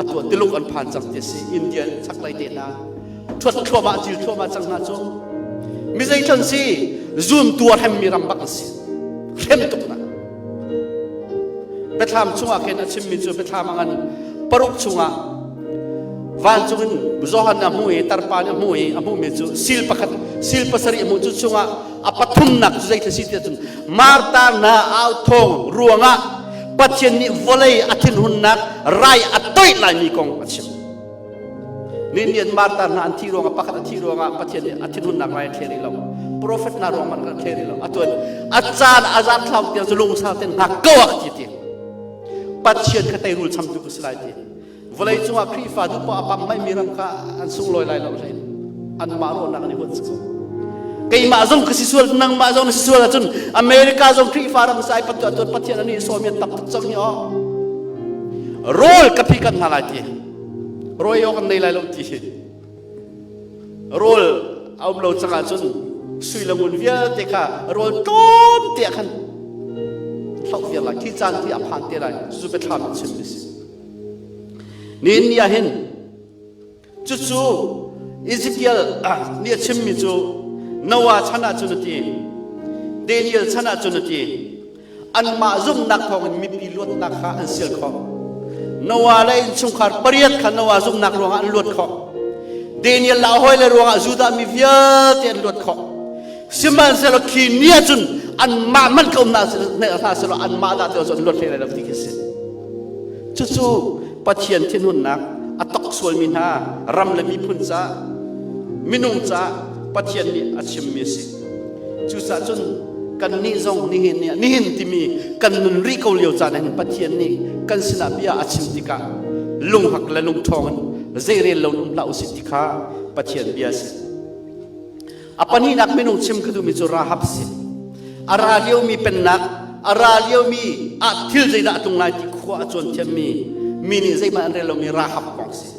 atu ah Tuluk an phan cang ti a si India chak lei te hna thuat thluahmah cil thluahmah cang hna cu mi zeitlon si zum tuar hemmi ram bak an si hrem tuk na Biathlam chungah khin a chimmi cu biathlam a ngan paruk chungah vancung in Johan a hmuh i tarpa nih a hmuh i a hmuhmi cu sil pakhat sil pasarih a hmuh cu chungah a pathumnak cu zei si tiah cun Martha hna au thawng ruangah Pathian nih vawlei a thinhunnak rai a toih laimi kong a chim. Nihin Martha hna an thih ruangah pakhat a thih ruangah Pathian nih a thinhunnak rai a thlen rih lo. Prophet hna ruang man a thlen rih lo. Atuan a caan a zat thlau tiang cu lungsau ten hngak ko ah ti ti. Pathian kha teirul chamtu ka si lai ti. Vawlei cungah Khrihfa duhpoah a pam mai mi ram kha an sunglawi lai lo hlein anmah ruahnak an i huat ko. Keimah zong ka si sual nangmah zong na si sual ahcun America zong Khrihfa ram sai patu atuan Pathian ani sawm yan tam tuk cang hi aw. Rawl ka phi kan hna lai ti. Rawi awk an nei lai lo ti hi. Rawl a um lo cang ahcun sui le ngun vialte kha rawl tlawm te ah khan hloh viar lai. Khi caan ti a phan te lai. Cucu biathlam in chim mi si. Nihin ni ah hin cucu Ezekiel nih a chimmi cu Noah chan ah cun a ti Daniel chan ah cun a ti anmah zumhnak thawngin mipi luatnak kha an sial khawh. Noah le innchungkhar pariat kha Noah zumhnak ruangah an luat khawh. Daniel le a hawile ruangah Judah mi vialte an luat khawh. Sihmanhsehlaw khi ni ahcun anmah man ka um hna selaw anmah dah ti an luat hlei lai lo ti khi si. Cucu Pathian thinhunnak a tok sualmi hna ram le miphun ca minung ca Pathian nih a chimmi a si. Cucaah cun kannih zong nihin ni nihin timi kan nun rih ko lio caan hin Pathian nih kan sinah bia a chim tikah lunghak le lungṭhawng in zeirel lo um hlah usih ti kha Pathian bia a si. A pahnihnak minung chim ka duhmi cu Rahab si. A ra liomi pennak, a ra liomi ah thil zeidah a tlung lai ti khua a cuan thiammi mi nih zeihmanh an rel lomi Rahab kong si.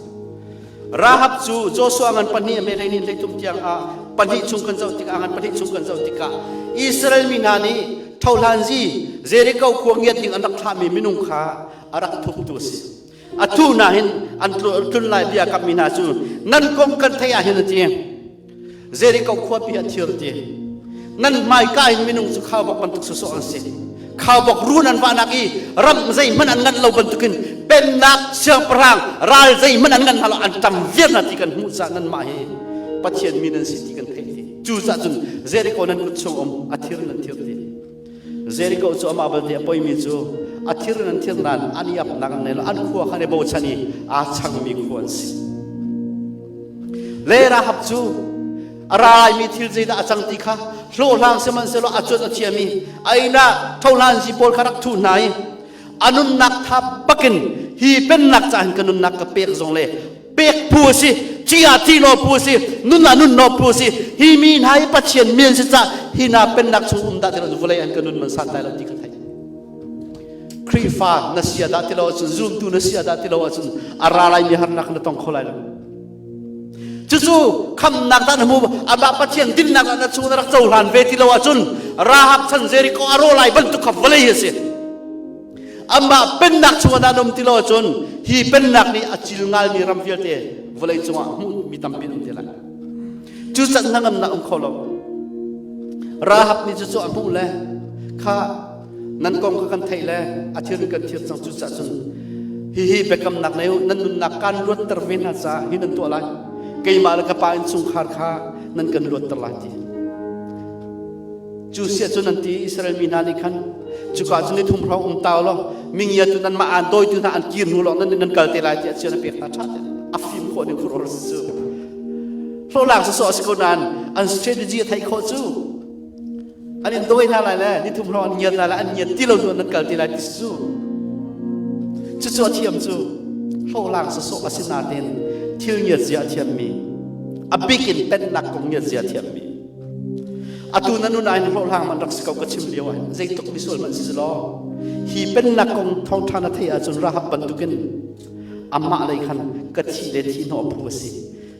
Rahab cu Joshua ngan pahnih a hlei hlei thum tiang ah pahnih chung kan zoh tikah ngan pahnih chung kan zoh tikah Israel mi hna nih thohlanzi Jericho khua ngiat ding an rak thlahmi minung kha a rak thuptu a si. A thu na hin an tlun lai bia kammi hna cu nan kong kan theih ah hin a ti. Jericho khuapi a thir ti. Nan hmaika in minung cu khaubawk bantuk sawsawh an si. Khaubawk run an vahnak i ram zeihmanh an nganh lo bantukin pennak siangpahrang ral zeihmanh an ngan hna lo an tam viar hna ti kan hmuh caah nanmah hi Pathian mi nan si ti kan theih ti. Cucaah cun Jericho nan kut chung um a thir nan thir ti. Jericho cu amah balte a poimi cu a thir in an thir nain an i apnak an nei lo an khua kha an i bochan i aa changmi khua an si. Le Rahab cu a ra laimi thil zeidah a cang ti kha hlawhhlang sihmanhsehlaw a cuanh a thiam i a inn ah thohlanzi pawl kha rak thuh hna i a nunnak tha bakin hi pennak ca hin ka nunnak ka pek zong le pek phu a si ci ah thi law phu a si nun ah nun law phu a si hi mi hna hi Pathian mi an si cah hi hna pennak chung um dah ti lo vawlei an ka nun man san lai lo ti ka theih Khrihfa na sia dah ti lo ahcun zumtu na sia dah ti lo ahcun a ra lai mi harnak na tong kho lai lo Cucu khamnak dah na hmu amah Pathian dinnak ah na chung na rak cohlan ve ti lo ahcun Rahab chan Jericho a rawh lai bantuk kha vawlei a si. Amah pennak chungah dah na um ti lo ahcun hi pennak nih a cil ngalmi ram vialte vawlei cungah hmuh mi tampi an um te lai. Cu can hnangamnak um kho lo. Rahab nih cucu a hmuh le kha nan kong kha kan theih le a thil kan thir cang cu cah cun hihi biakamnak nei u nan nunnak kaan luatter ve hna caah hi nan tuah lai keimah le ka pa innchungkhar kha nan kan luatter lai ti cu siah cun an ti Israel mi hna nih khan cuka cun ni thum hrawng um tau law mingia tu nan mah aan dawitu hna an kir hnu lawng nan nan kal te lai tiah chian a pek hna ṭha te a fim khawh ning khuror cu hlawhlang sawsawh a si ko nain an strategy a theih khawh cu. An in dawi hna lai le nithum hrawng an ngiat lai le an ngiat ti lo hnu nan kal ti lai ti cu. Cucu a thiam cu hlawhlang sawsawh a si nain thil ngiat zia a thiammi a bik in pennak kong ngiat zia a thiammi atu na nun ah hin hlawhhlang man rak si ko ka chim lio ah hin zeitluk misual hmanh si law hi pennak kong thawngṭha na theih ahcun Rahab bantukin amah lei khan ka thi le thi hnawh phu a si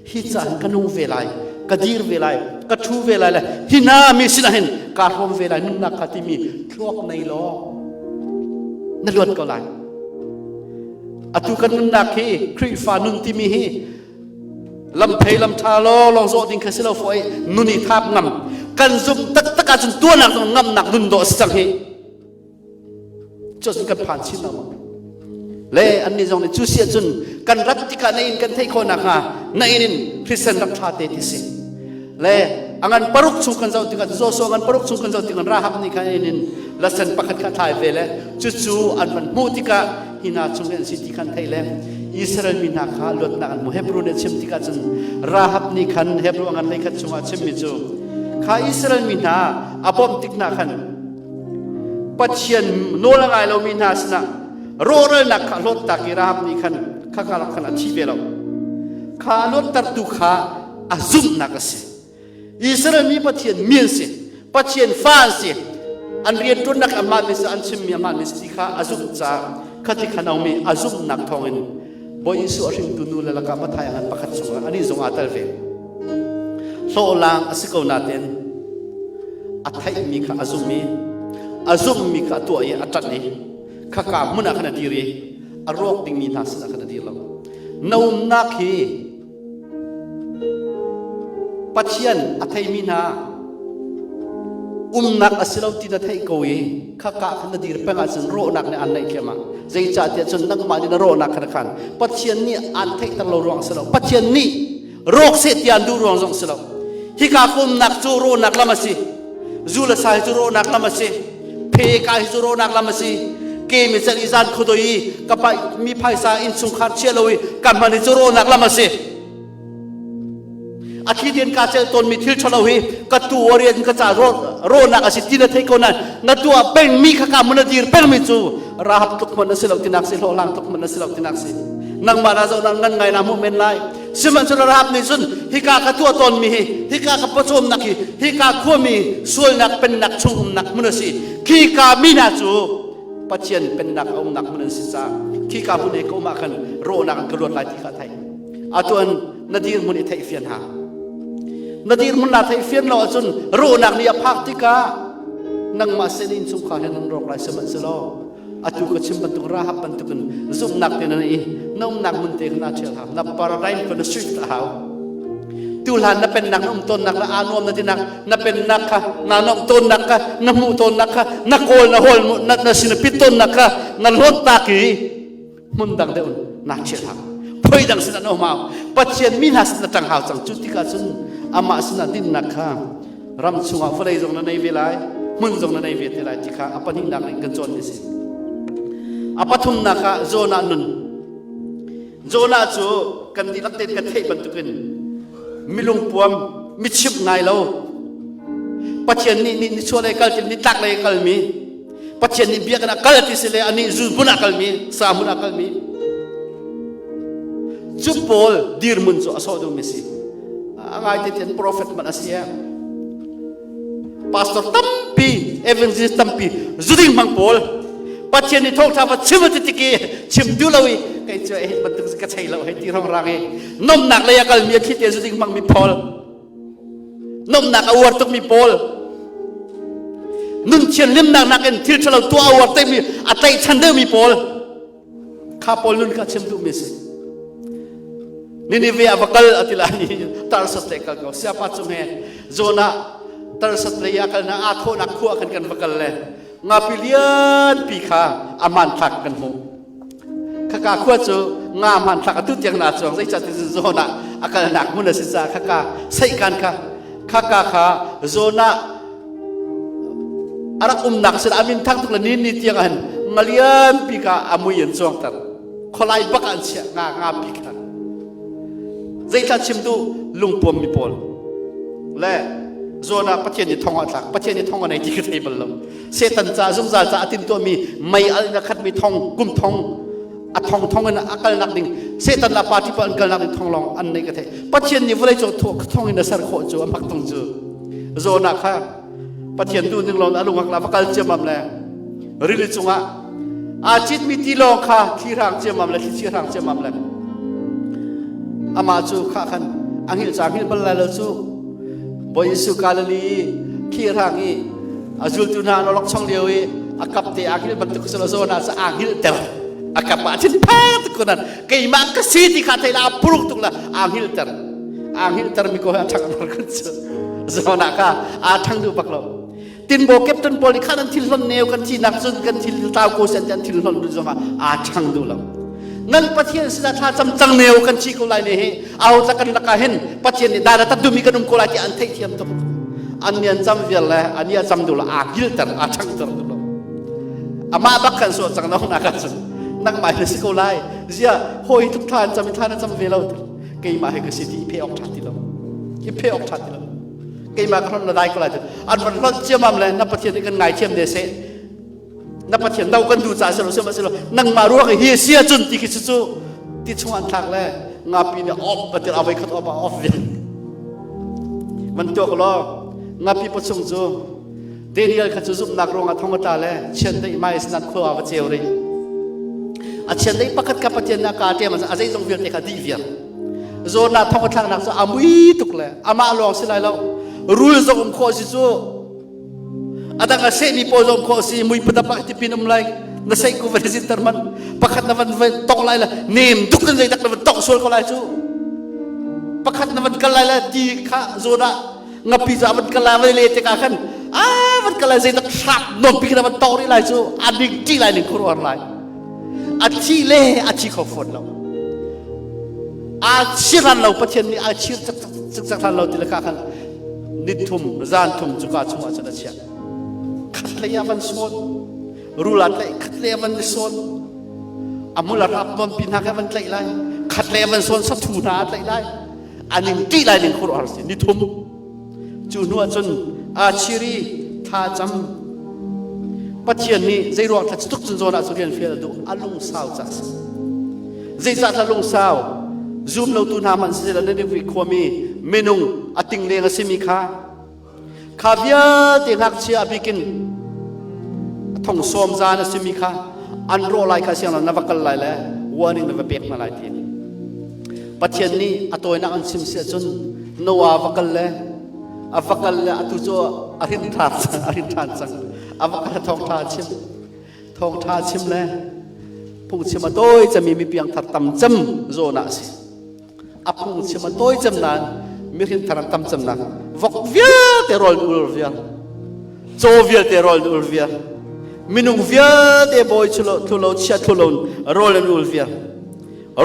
hi ca hin ka nung ve lai ka dir ve lai ka ṭhu ve lai le hi na mi sinah hin kaa hrawm ve lai nunnak kha timi thluak nei law na luat ko lai atu kan nunnak hi Khrihfa nun timi hi lamphei lamṭha law lawng zawh ding kha si lo fawi nun i thap ngam kan zumh taktak ahcun tuahnak zong ngamnak nun dawh a si cang hi cu kan phan chin lo le annih zong nih cu si ahcun kan rat tikah na in kan theih khawh nakhnga na inn in Christian rak ṭha te ti si le angan paruk chung kan zoh tikah Joshua ngan paruk chung kan zoh tikah Rahab nih khan in in lasen pakhat kha thlai ve le cucu an van hmuh tikah hi hna chung an si ti khan thei le Israel mi hna kha luatnak an hmu Hebrew nih chim tikah cun Rahab nih khan Hebrew ngan lei khat chungah chimmi cu kha Israel mi hna a bawmh tik hna khan Pathian nawl a ngai lomi hna sinah rawhralnak kha hlawt tak i Rahab nih khan kha kha khan a thi ve lo kha a luattertu kha a zumhnak a si Israel mi Pathian mi an si Pathian fa an si an rianṭuannak amah mi an chimmi amah mi si kha a zumh caah khati kha Naomi a zumhnak thawngin Bawi Jesuh a hringtu nu le lakah Mathai ngan pakhat chungah anih zong aa tel ve hlawhlang a si ko nain a theihmi kha a zumh i a zumhmi kha a tuah i a ṭanh i khaka hmun ah khan a dir i a rawk dingmi hna sinah khan a dir lo na umnak hi Pathian a theimi hna umnak a si lo ti na theih ko i khaka khan na dir peng ahcun rawhnak nih aan naih thliahmah zeicahtiah cun nangmah nih na rawhnak khan khan Pathian nih aan theihter lo ruang a si lo Pathian nih rawk seh ti aan duh ruang zong si lo hika ka umnak cu rawhnak lam a si zu le sa hi cu rawhnak lam a si phe ka hi cu rawhnak lam a si ke mi chan i zan khuadoi i ka pai mi phaisa innchungkhar chia lo i ka hman hi cu rawhnak lam a si a thli ten ka cel tawn mi thil thalo hi ka tu orian ka ca rawhnak a si ti na thei ko nan na tuah peng mi kha ka mun a dir peng mi cu rahab tluk hman a si lo tinak si hlawhlang tluk hman a si lo tinak si nangmah na zoh ngan ngai na hmuh men lai sihmanhsehlaw Rahab nih cun hika ka tuah tawnmi hi hika ka pawcawmnak hi hika khuami sualnak pennak chung umnak hmun a si khika mi hna cu Pathian pennak a umnak hmun an si caah khika hmun i ka um ah khan rawhnak an ka luat lai ti kha a theih atu an na dirhmun i theih fian ha na dirhmun na theih fian lo ahcun rawhnak nih a phak tikah nangmah sin innchungkhar he nan rawk lai sihmanhsehlaw atu ka chim bantuk Rahab bantukin zumhnak te na i na umnak hmun te kha na ṭhial hau na paradigm kha na shift a hau tu hlan na pennak na um tawnnak le aa nuam na tinak na pennak kha na nuamh tawnnak kha na hmuh tawnnak kha na kawl na hawl na na sin pit tawnnak kha na hlawt tak i hmun dang deuh na ṭhial hau phoi dang sin na um hau Pathian mi hna sin na ṭang hau cang cu tikah cun amah sinah dinnak kha ram chungah vawlei zong na nei ve lai hmun zong na nei ve te lai ti kha a pahnihnak in kan cawn mi si a pathumnak ah Jonah nun Jonah cu kan dihlak tein kan theih bantukin milungpuam michimh ngai lo Pathian nih ni nichuah lei kal ni tlak lei kal mi Pathian nih biakinn ah kal ti si le anih zu hmun ah kal mi sa hmun ah kal mi cu pawl dirhmun cu a sawh duhmi si a ngai te tian prophet man a si pastor tampi evangelist tampi zuding hmang pawl Pathian nih thawngtha va chim ti tiki chim duh lo i kei cu eh bantuk ka chei lo hei ti rong rang i nomnak lei a kalmi a thli te zuding hmang mi pawl nomnak a uar tukmi pawl nun thianhlimnak nakin thil ṭhalo tuah a uar mi a tlaihchan deuhmi pawl kha pawl nun kha chim duhmi si Nineveh a va kal a ti lai Tarsus le kal ko siapa cung he Jonah Tarsus lei a kal na aa thawhnak khua khan kan va kal le ngapi lianpi kha a hmanthlak kan hmuh khaka khua cu nga hmanthlak atu tiang na chuang zeicah ti Jonah a kalnak hmun a si caah khaka seikan kha khaka kha Jonah a rak umnak sin amin thang tuk le ni ni tiang han ngalian pi ka amui an chuang ter kholai bak an chia nga nga pi kha zeithla chim tu lungpuam mi pawl le. Zawn ah Pathian nih thong a tlak. Pathian nih thong a nei ti ka thei bal lo. Satan ca zungzal ca a timtuahmi mei al in a khatmi thong kum thong a thong thong in a kalnak ding Satan la party pa an kalnak ding thong lawng an nei ka thei. Pathian nih vawlei cung thong in a ser khawh cu a mak tung cu. Zawn ah kha Pathian duh ning lawng a lungak la va kal ciamam le rili cungah aa citmi tilawng kha thli hrang ciamam le thlichia hrang ciamam le amah cu kha khan a hngilh ca hngilh bal lai lo cu Bawi Jesuh Galilee thli hrang i a zultu hna an lok chong lio i a kap te aa hngilh bantuk si lo zawn ah aa hngilhter a kap ah thin phang tuk ko nan keimah ka si ti kha thei la a puruk tuk la aa hngilhter aa hngilhter mi ko he a ṭhang mar kun cu zawn ah kha aa ṭhang duh bak lo Tinbaw captain pawl nih khan an thil hlon neu kan thi nak cun kan thil tlau ko sen an thil hlon dun zongah aa ṭhang duh lo. Nan Pathian sinah thla cam cang neu kan thi ko lai ne hi au tla kan lakah hin Pathian nih dan a tat duhmi kan um ko lai ti an theih thiam tuk. An ni an cam vial le an ni a cam duh lo aa gilter aa ṭhangter duh lo. Amah bak khan suah cang nong nak cun nangmah hi si ko lai zia hawi tuk thla an cam i thla na cam ve lo keimah hi ka si ti i phe awk ṭha ti lo i phe awk ṭha ti lo keimah ka hlonh na dai ko lai an van hlonh ciamam le na pathian nih kan ngaithiam ne seh na pathian do kan duh ca silo sihmanhsehlaw nangmah ruang hi sia cun ti khi cu ti chung an thlak le ngapi nih off patir avei khat off off ve man tuak law ngapi pachung cu Daniel kha cu zumhnak ruangah thong a tla le chiandeih mai sinan khua va ceu ri a chiandeih pakhat kha pathian nih a ka ṭem a zeizong vialte kha dih viar Zawtnak thong a thlaknak cu a mui tuk le amah lawng si lai lo rul zong um khawh si cu a dang a sehmi pawl zong khawh si mui padap ah tipin um lai na sei ku van zin ter man pakhat na van van tong lai la nem tuk in zeidak na van tong sual ko lai cu pakhat na van kal lai la ti kha zawn ah ngapi cu a van kal lai van le tikah khan a van kal lai zeidak hrap nom pi khan van tong rih lai cu a ding ṭi lai ning khuruar lai a thi le a thi kho fawn lo aa chir han lo pathian nih aa chir cakcak han lo ti le kha khan ni thum zan thum cuka chungah cun a chiah khat lei ah van sawn rul ah tlaih khat lei ah van sawn a mul a rap nawn pi hna kha van tlaih lai khat lei ah van sawn sathu hna a tlaih lai a ning ṭih lai ning khur ar si ni thum Cu hnu ah cun aa chir i thla a cam. Pathian nih zeiruang thla tuk cun zawn ah cu rian fial a duh a lungsau ca a si. Zeicah thla lungsau? Zum lotu hna hmanh siseh Nineveh khuami minung a ting leng a simi kha kha vialte ngakchia a bikin a thong sawm zan a simi kha an rawh lai kha siang lo na va kal lai le warning na va pek hna lai ti. Pathian nih a tawinak an chim si ahcun Noah va kal le a va kal le atu cu a hrin ṭhan a hrin ṭhan cang a va kal thawngṭha chim thawngṭha chim le phungchim a tawi cemi mi piangthar tam cem zawn ah a si a phungchim a tawi cem nain mihrin thar an tam cem nak vok vialte rawl ul vial caw vialte rawl ul vial minung vialte bawi thulo chia thulo rawl an ul vial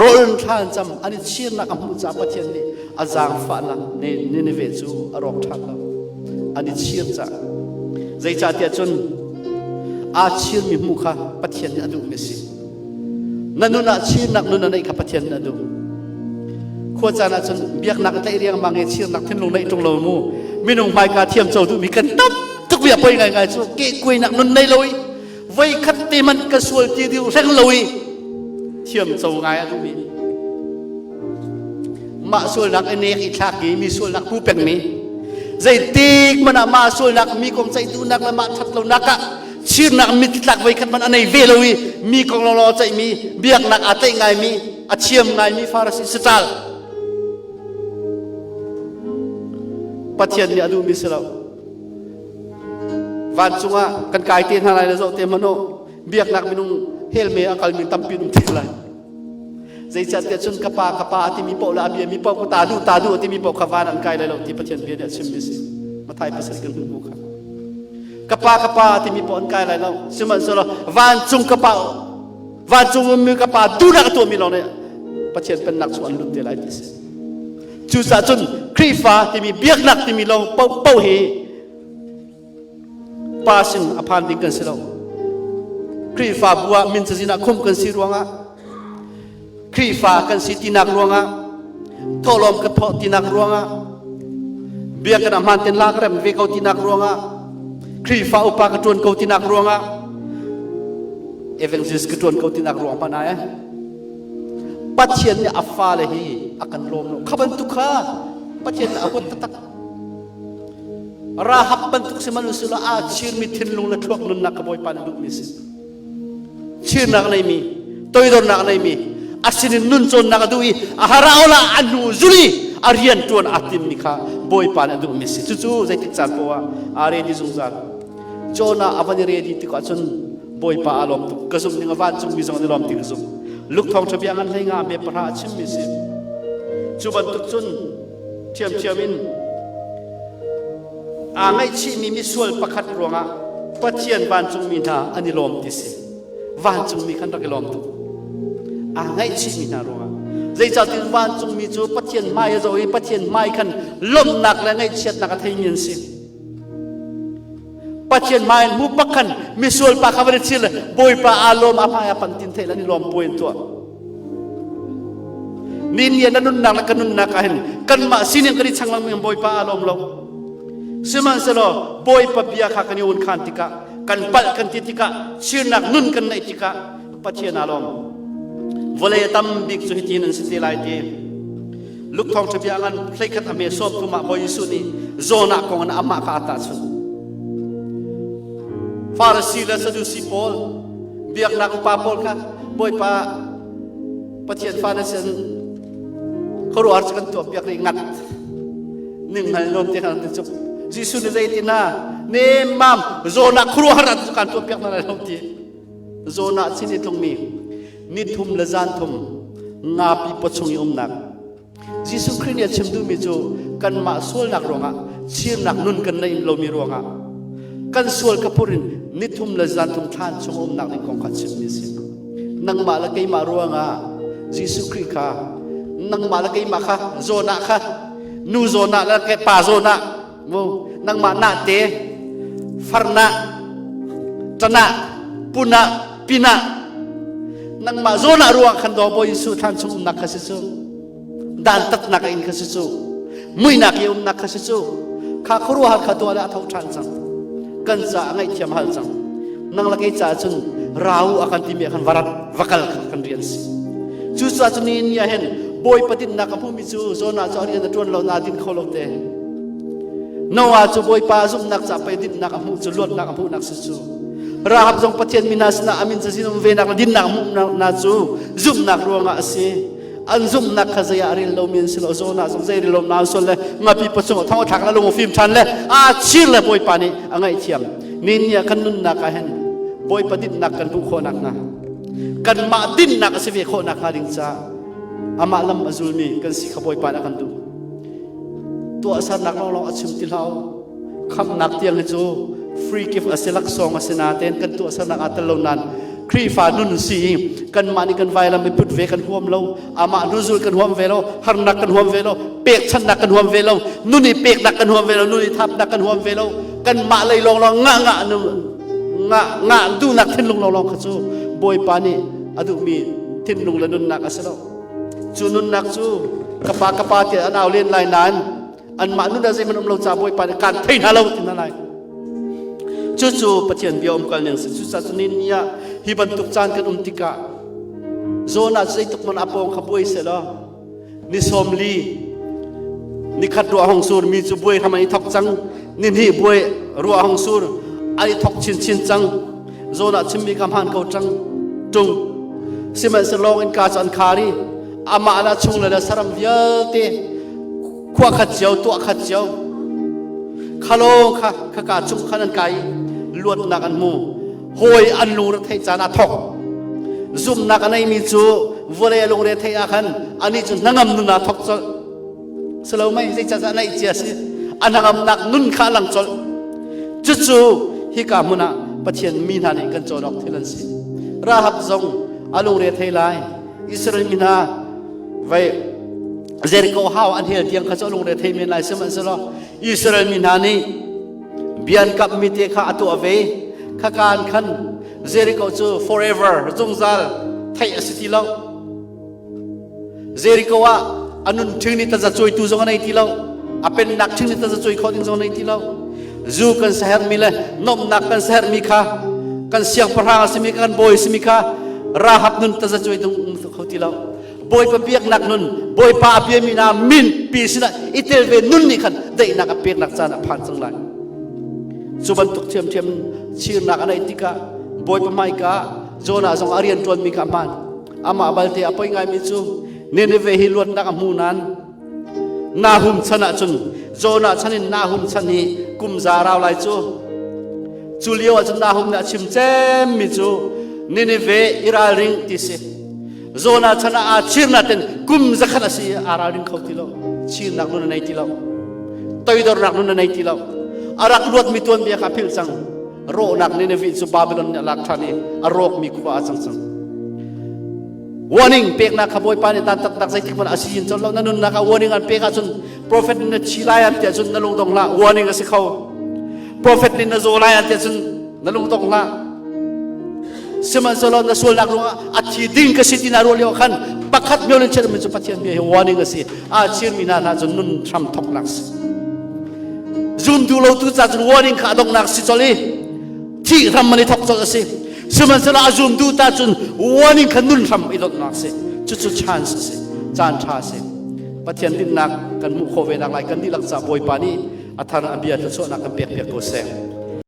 Rawl thla an cam an i chirnak a hmuh caah Pathian nih a zaangfahnak Nineveh cu a rawk ṭhan lo. An i chir caah. Zeicahtiah cun aa chirmi hmuh kha Pathian nih a duhmi a si. Na nun ah chirnak nun a neih kha Pathian nih a duh. Khua caan ah cun biaknak a tlaih riangmang i chirnak thinlung neih ṭung lo mu. Minung hmaika thiam co duhmi kan tam tuk bia poi ngaingai cu kehkuainak nun nei lo i voikhat te man ka sual ti diu hleng lo i thiam co ngai a duhmi mah sualnak i nek i thlak i mi sualnak pu pengmi zeitik man ah mah sualnak mi kong ceih duhnak le mah that lonak ah chirnak mittlak voikhat man a nei ve lo i mi kong lawlaw ceihmi biaknak aa tlaih ngaimi a thiam ngaimi Farasi satal Pathian nih a duhmi si lo Vancung ah kan kai te hna lai le zoh te hmanh u biaknak minung helme a kalmi tampi um te lai zeicahtiah cun ka pa ka pa a timi paoh le a biami paoh ka ta duh ta duh a timi paoh kha van an kai lai lo ti Pathian bia nih a chimmi si Mathai pasal kan hmuh kha ka pa ka pa a timi paoh an kai lai lo sihmanhsehlaw vancung ka pa vancung ummi ka pa duhnak a tuahmi lawng nih Pathian pennak chung an lut te lai ti si Cucaah cun Khrihfa timi biaknak timi lawng paohpaoh hi pa sin a phan ding kan si lo. Khrihfa bu ah min cazin ah khum kan si ruangah Khrihfa kan si tinak ruangah thawhlawm kan thawh tinak ruangah Biakinn ah hmaan ten lak rem ve ko tinak ruangah, Khrihfa upa ka ṭuan ko tinak ruangah, evangelist ka ṭuan ko tinak ruang hmanh ah eh. Pathian nih a fale hi a kan lawm lo. Kha bantuk kha Pathian nih a huat taktak. Rahab bantuk sihmanhsehlaw aa chirmi thinlung le thluak nunnak ka Bawipa nih duhmi si. Chirnak neimi, toidornak neimi, a sinin nun cawnnak a duh i a haraola a hnu zuli a rian ṭuan aa timmi kha Bawipa nih a duhmi si. Cucu zeitik caan poah aa ready zungzal. Jonah a van i ready tikah cun Bawipa aa lawm tuk. Ka zumh ning a vancungmi zong an i lawm ti ka zumh. Luke thawngṭha bia ngan hlei nga me pahra a chimmi si. Cu bantuk cun ṭhiamṭhiam in aa ngaihchihmi misual pakhat ruangah Pathian vancungmi hna an i lawm ti si. Vancungmi khan rak i lawm tuk. Aa ngaihchihmi hna ruangah. Zeicahtiah vancungmi cu Pathian hmai a zoh i Pathian hmai khan lawmhnak le ngaihchiatnak a theimi an si. Pathian hmai in hmu bak khan misual pa kha van i chil Bawipa aa lawm a hmai a pantin theih lan i lawm puai in tuah. Ni ni na nunnak le ka nunnak ah hin kanmah sining kan i chang lengmang Bawipa aa lawm lo. Sihmanhsehlaw Bawipa bia kha kan i un khan tikah kan palh kan ti tikah chirnak nun kan neih tikah Pathian aa lawm. Vawlei a tam bik cu hitin an si te lai ti. Luke thawngṭha bia ngan hleikhat a hme sawm thum ah Bawi Jesuh nih Jonah kong in amah kha a tahchunh. Farasi le Sadusi pawl biaknak upa pawl kha Bawipa Pathian fa na sin khuaruahhar cu kan tuah piak rih ngat ning hngal nawn te khan ti cu Jesuh nih zeitin na nemmam Jonah khuaruahhar cu kan tuah piak na lai lo ti Jonah sin i tlungmi ni thum le zan thum ngapi pawchung i umnak Jesuh Khrih nih a chim duhmi cu kanmah sualnak ruangah chirnak nun kan neih lomi ruangah kan sual ka phur in ni thum le zan thum thlan chung umnak ding kong kha chimmi a si. Nangmah le keimah ruangah Jesuh Khrih kha nangmah le keimah kha zawnah kha nu zawnah le pa zawnah mu nangmah na te farna tana puna pina nangmah zawn ah ruang khan do Bawi Jesuh thlan chung umnak kha si cu dan tatnak in kha si cu muinak i umnak kha si cu kha khuaruahhar kha tuah le a tho ṭhan cang kan ca a ngaihthiam hal cang nang le kei ca cun rau a kan timi khan varat vakal kha kan rian si cucaah cun ni ni ah hin Bawipa dinnak a hmumi cu Jonah cu a rian a ṭuan lo na din kho lo te Noah cu Bawipa zumhnak ca pei dinnak a hmuh cu luatnak a hmuhnak si cu Rahab zong Pathian mi hna sinah amin cazin um venak le dinnak hmuhnak na cu zumhnak ruangah a si an zumhnak kha zei ah rel lomi an si lo Jonah zong zei rel lo na sual le ngapi pachung thong thlak la lung fim ṭhan le a chir le Bawipa nih a ngaihthiam ni ni ah kan nunnak ah hin Bawipa dinnak kan hmuh khawhnak hnga kanmah dinnak a si ve khawhnak hnga ding caah amah lam a zulmi kan si kha Bawipa nih a kan duh tuahsernak lawnglawng a chim ti hlah khamhnak tiang hi cu free gift a si laksawng a si natein kan tuahsernak aa tel lo nain Khrihfa nun si i kanmah nih kan vailam i put ve kan huam lo amah hnuzul kan huam ve lo harnak kan huam ve lo pekchanhnak kan huam ve lo nun i peknak kan huam ve lo nun i thapnak kan huam ve lo kanmah lei lawnglawng ngah ngah ngah ngah duhnak thinlung lawnglawng kha cu Bawipa nih a duhmi thinlung le nunnak a si lo Cu nunnak cu ka pa ka pa tiah an au len lai nain anmah nun ah zeihmanh um lo ca Bawipa nih kaan thei hna lo ti hna lai. Cucu Pathian bia um kal ning si. Cucaah cu ni ni ah hi bantuk caan kan um tikah zawn ah zeitluk man a pawng kha buai seh law ni 40 nikhat ruah hong sur mi cu buai hram an i thok cang ni hnih buai ruah hong sur an i thok chinchin cang zawn ah chimmi ka hmaan ko ṭang ṭung sihmanhsehlaw innka cu an khar i amah le a chung le saram vialte khua khat cio tuah khat cio khalo kha khaka chung khan an kai luatnak an hmu hawi an lungre theih caan a thok zumnak a neimi cu vawlei a lungre theih ah khan ani cu hnangam nun aa thok colh silo mei zeicah naih cia si a hnangamnak nun kha a lang colh cucu hika hmun ah Pathian mi hna nih kan cawn awk thil an si Rahab zong a lungre thei lai Israel mi hna vai Jericho hau an hel tiang kha cu a lungre thei men lai sihmanhsehlaw Israel mi hna nih bian kap mi te kha a tuah ve khakan khan Jericho cu forever zungzal theih a si ti lo Jericho ah a nun ṭhing nih taza cuaitu zong a nei ti lo. A pennak ṭhing nih tazacuai khawh ding zong nei ti lo. Zu kan sahermi le nomnak kan sahermi kha kan siangpahrang a simi kan bawi a simi kha Rahab nun tazacuai ding um kho ti lo. Bawipa biaknak nun, Bawipa a biami hna min pi sinah i tel ve nun nih khan daihnak a peknak caan a phan cang lai. Cu bantuk ṭhiamṭhiam chirnak a neih tikah Bawipa hmaika Jonah zong a rian ṭuanmi kha a hmaan. Amah balte a poi ngaimi cu Nineveh hi luatnak a hmu nain Nahum chan ahcun Jonah chan in Nahum chan hi kum za rau lai cu. Cu lio ahcun Nahum nih a chim cemmi cu Nineveh i ralring ti si. Jonah chan ah aa chirnak ten kum zakhat a si aa ralring kho ti lo. Chirnak nun a nei ti lo. Toidornak nun a nei ti lo. A rak luatmi tuanbia kha a philh cang. Rawhnak Nineveh cu Babylon nih a lak ṭhan i a rawkmi khua a cang cang. Warning peknak kha Bawipa nih dan taktak zeitik hmanh a si in cawlh lo. Na nunnak ah warning an pek ahcun prophet nih na thi lai an ti ahcun na lungdong hlah. Warning a si kho. Prophet nih na zaw lai an ti ahcun na lungdong hlah. Sihmanhsehlaw na sualnak ruangah a thi ding ka si ti na ruah lio khan pakhat myo in chiatmi cu Pathian bia hi warning a si. Aa chirmi hna hna cu nun hram thoknak si. Zum duh lo tu ca cun warning kha a donghnak si colh i thih hram man i thok colh a si. Sihmanhsehlaw a zum duh ta cun warning kha nun hram i donhnak si. Cucu chance a si. Caan ṭha a si. Pathian dinnak kan hmuh khawh ve nak lai kan dihlak ca Bawipa nih a thar a bia thluachuahnak kan pek piak ko seh.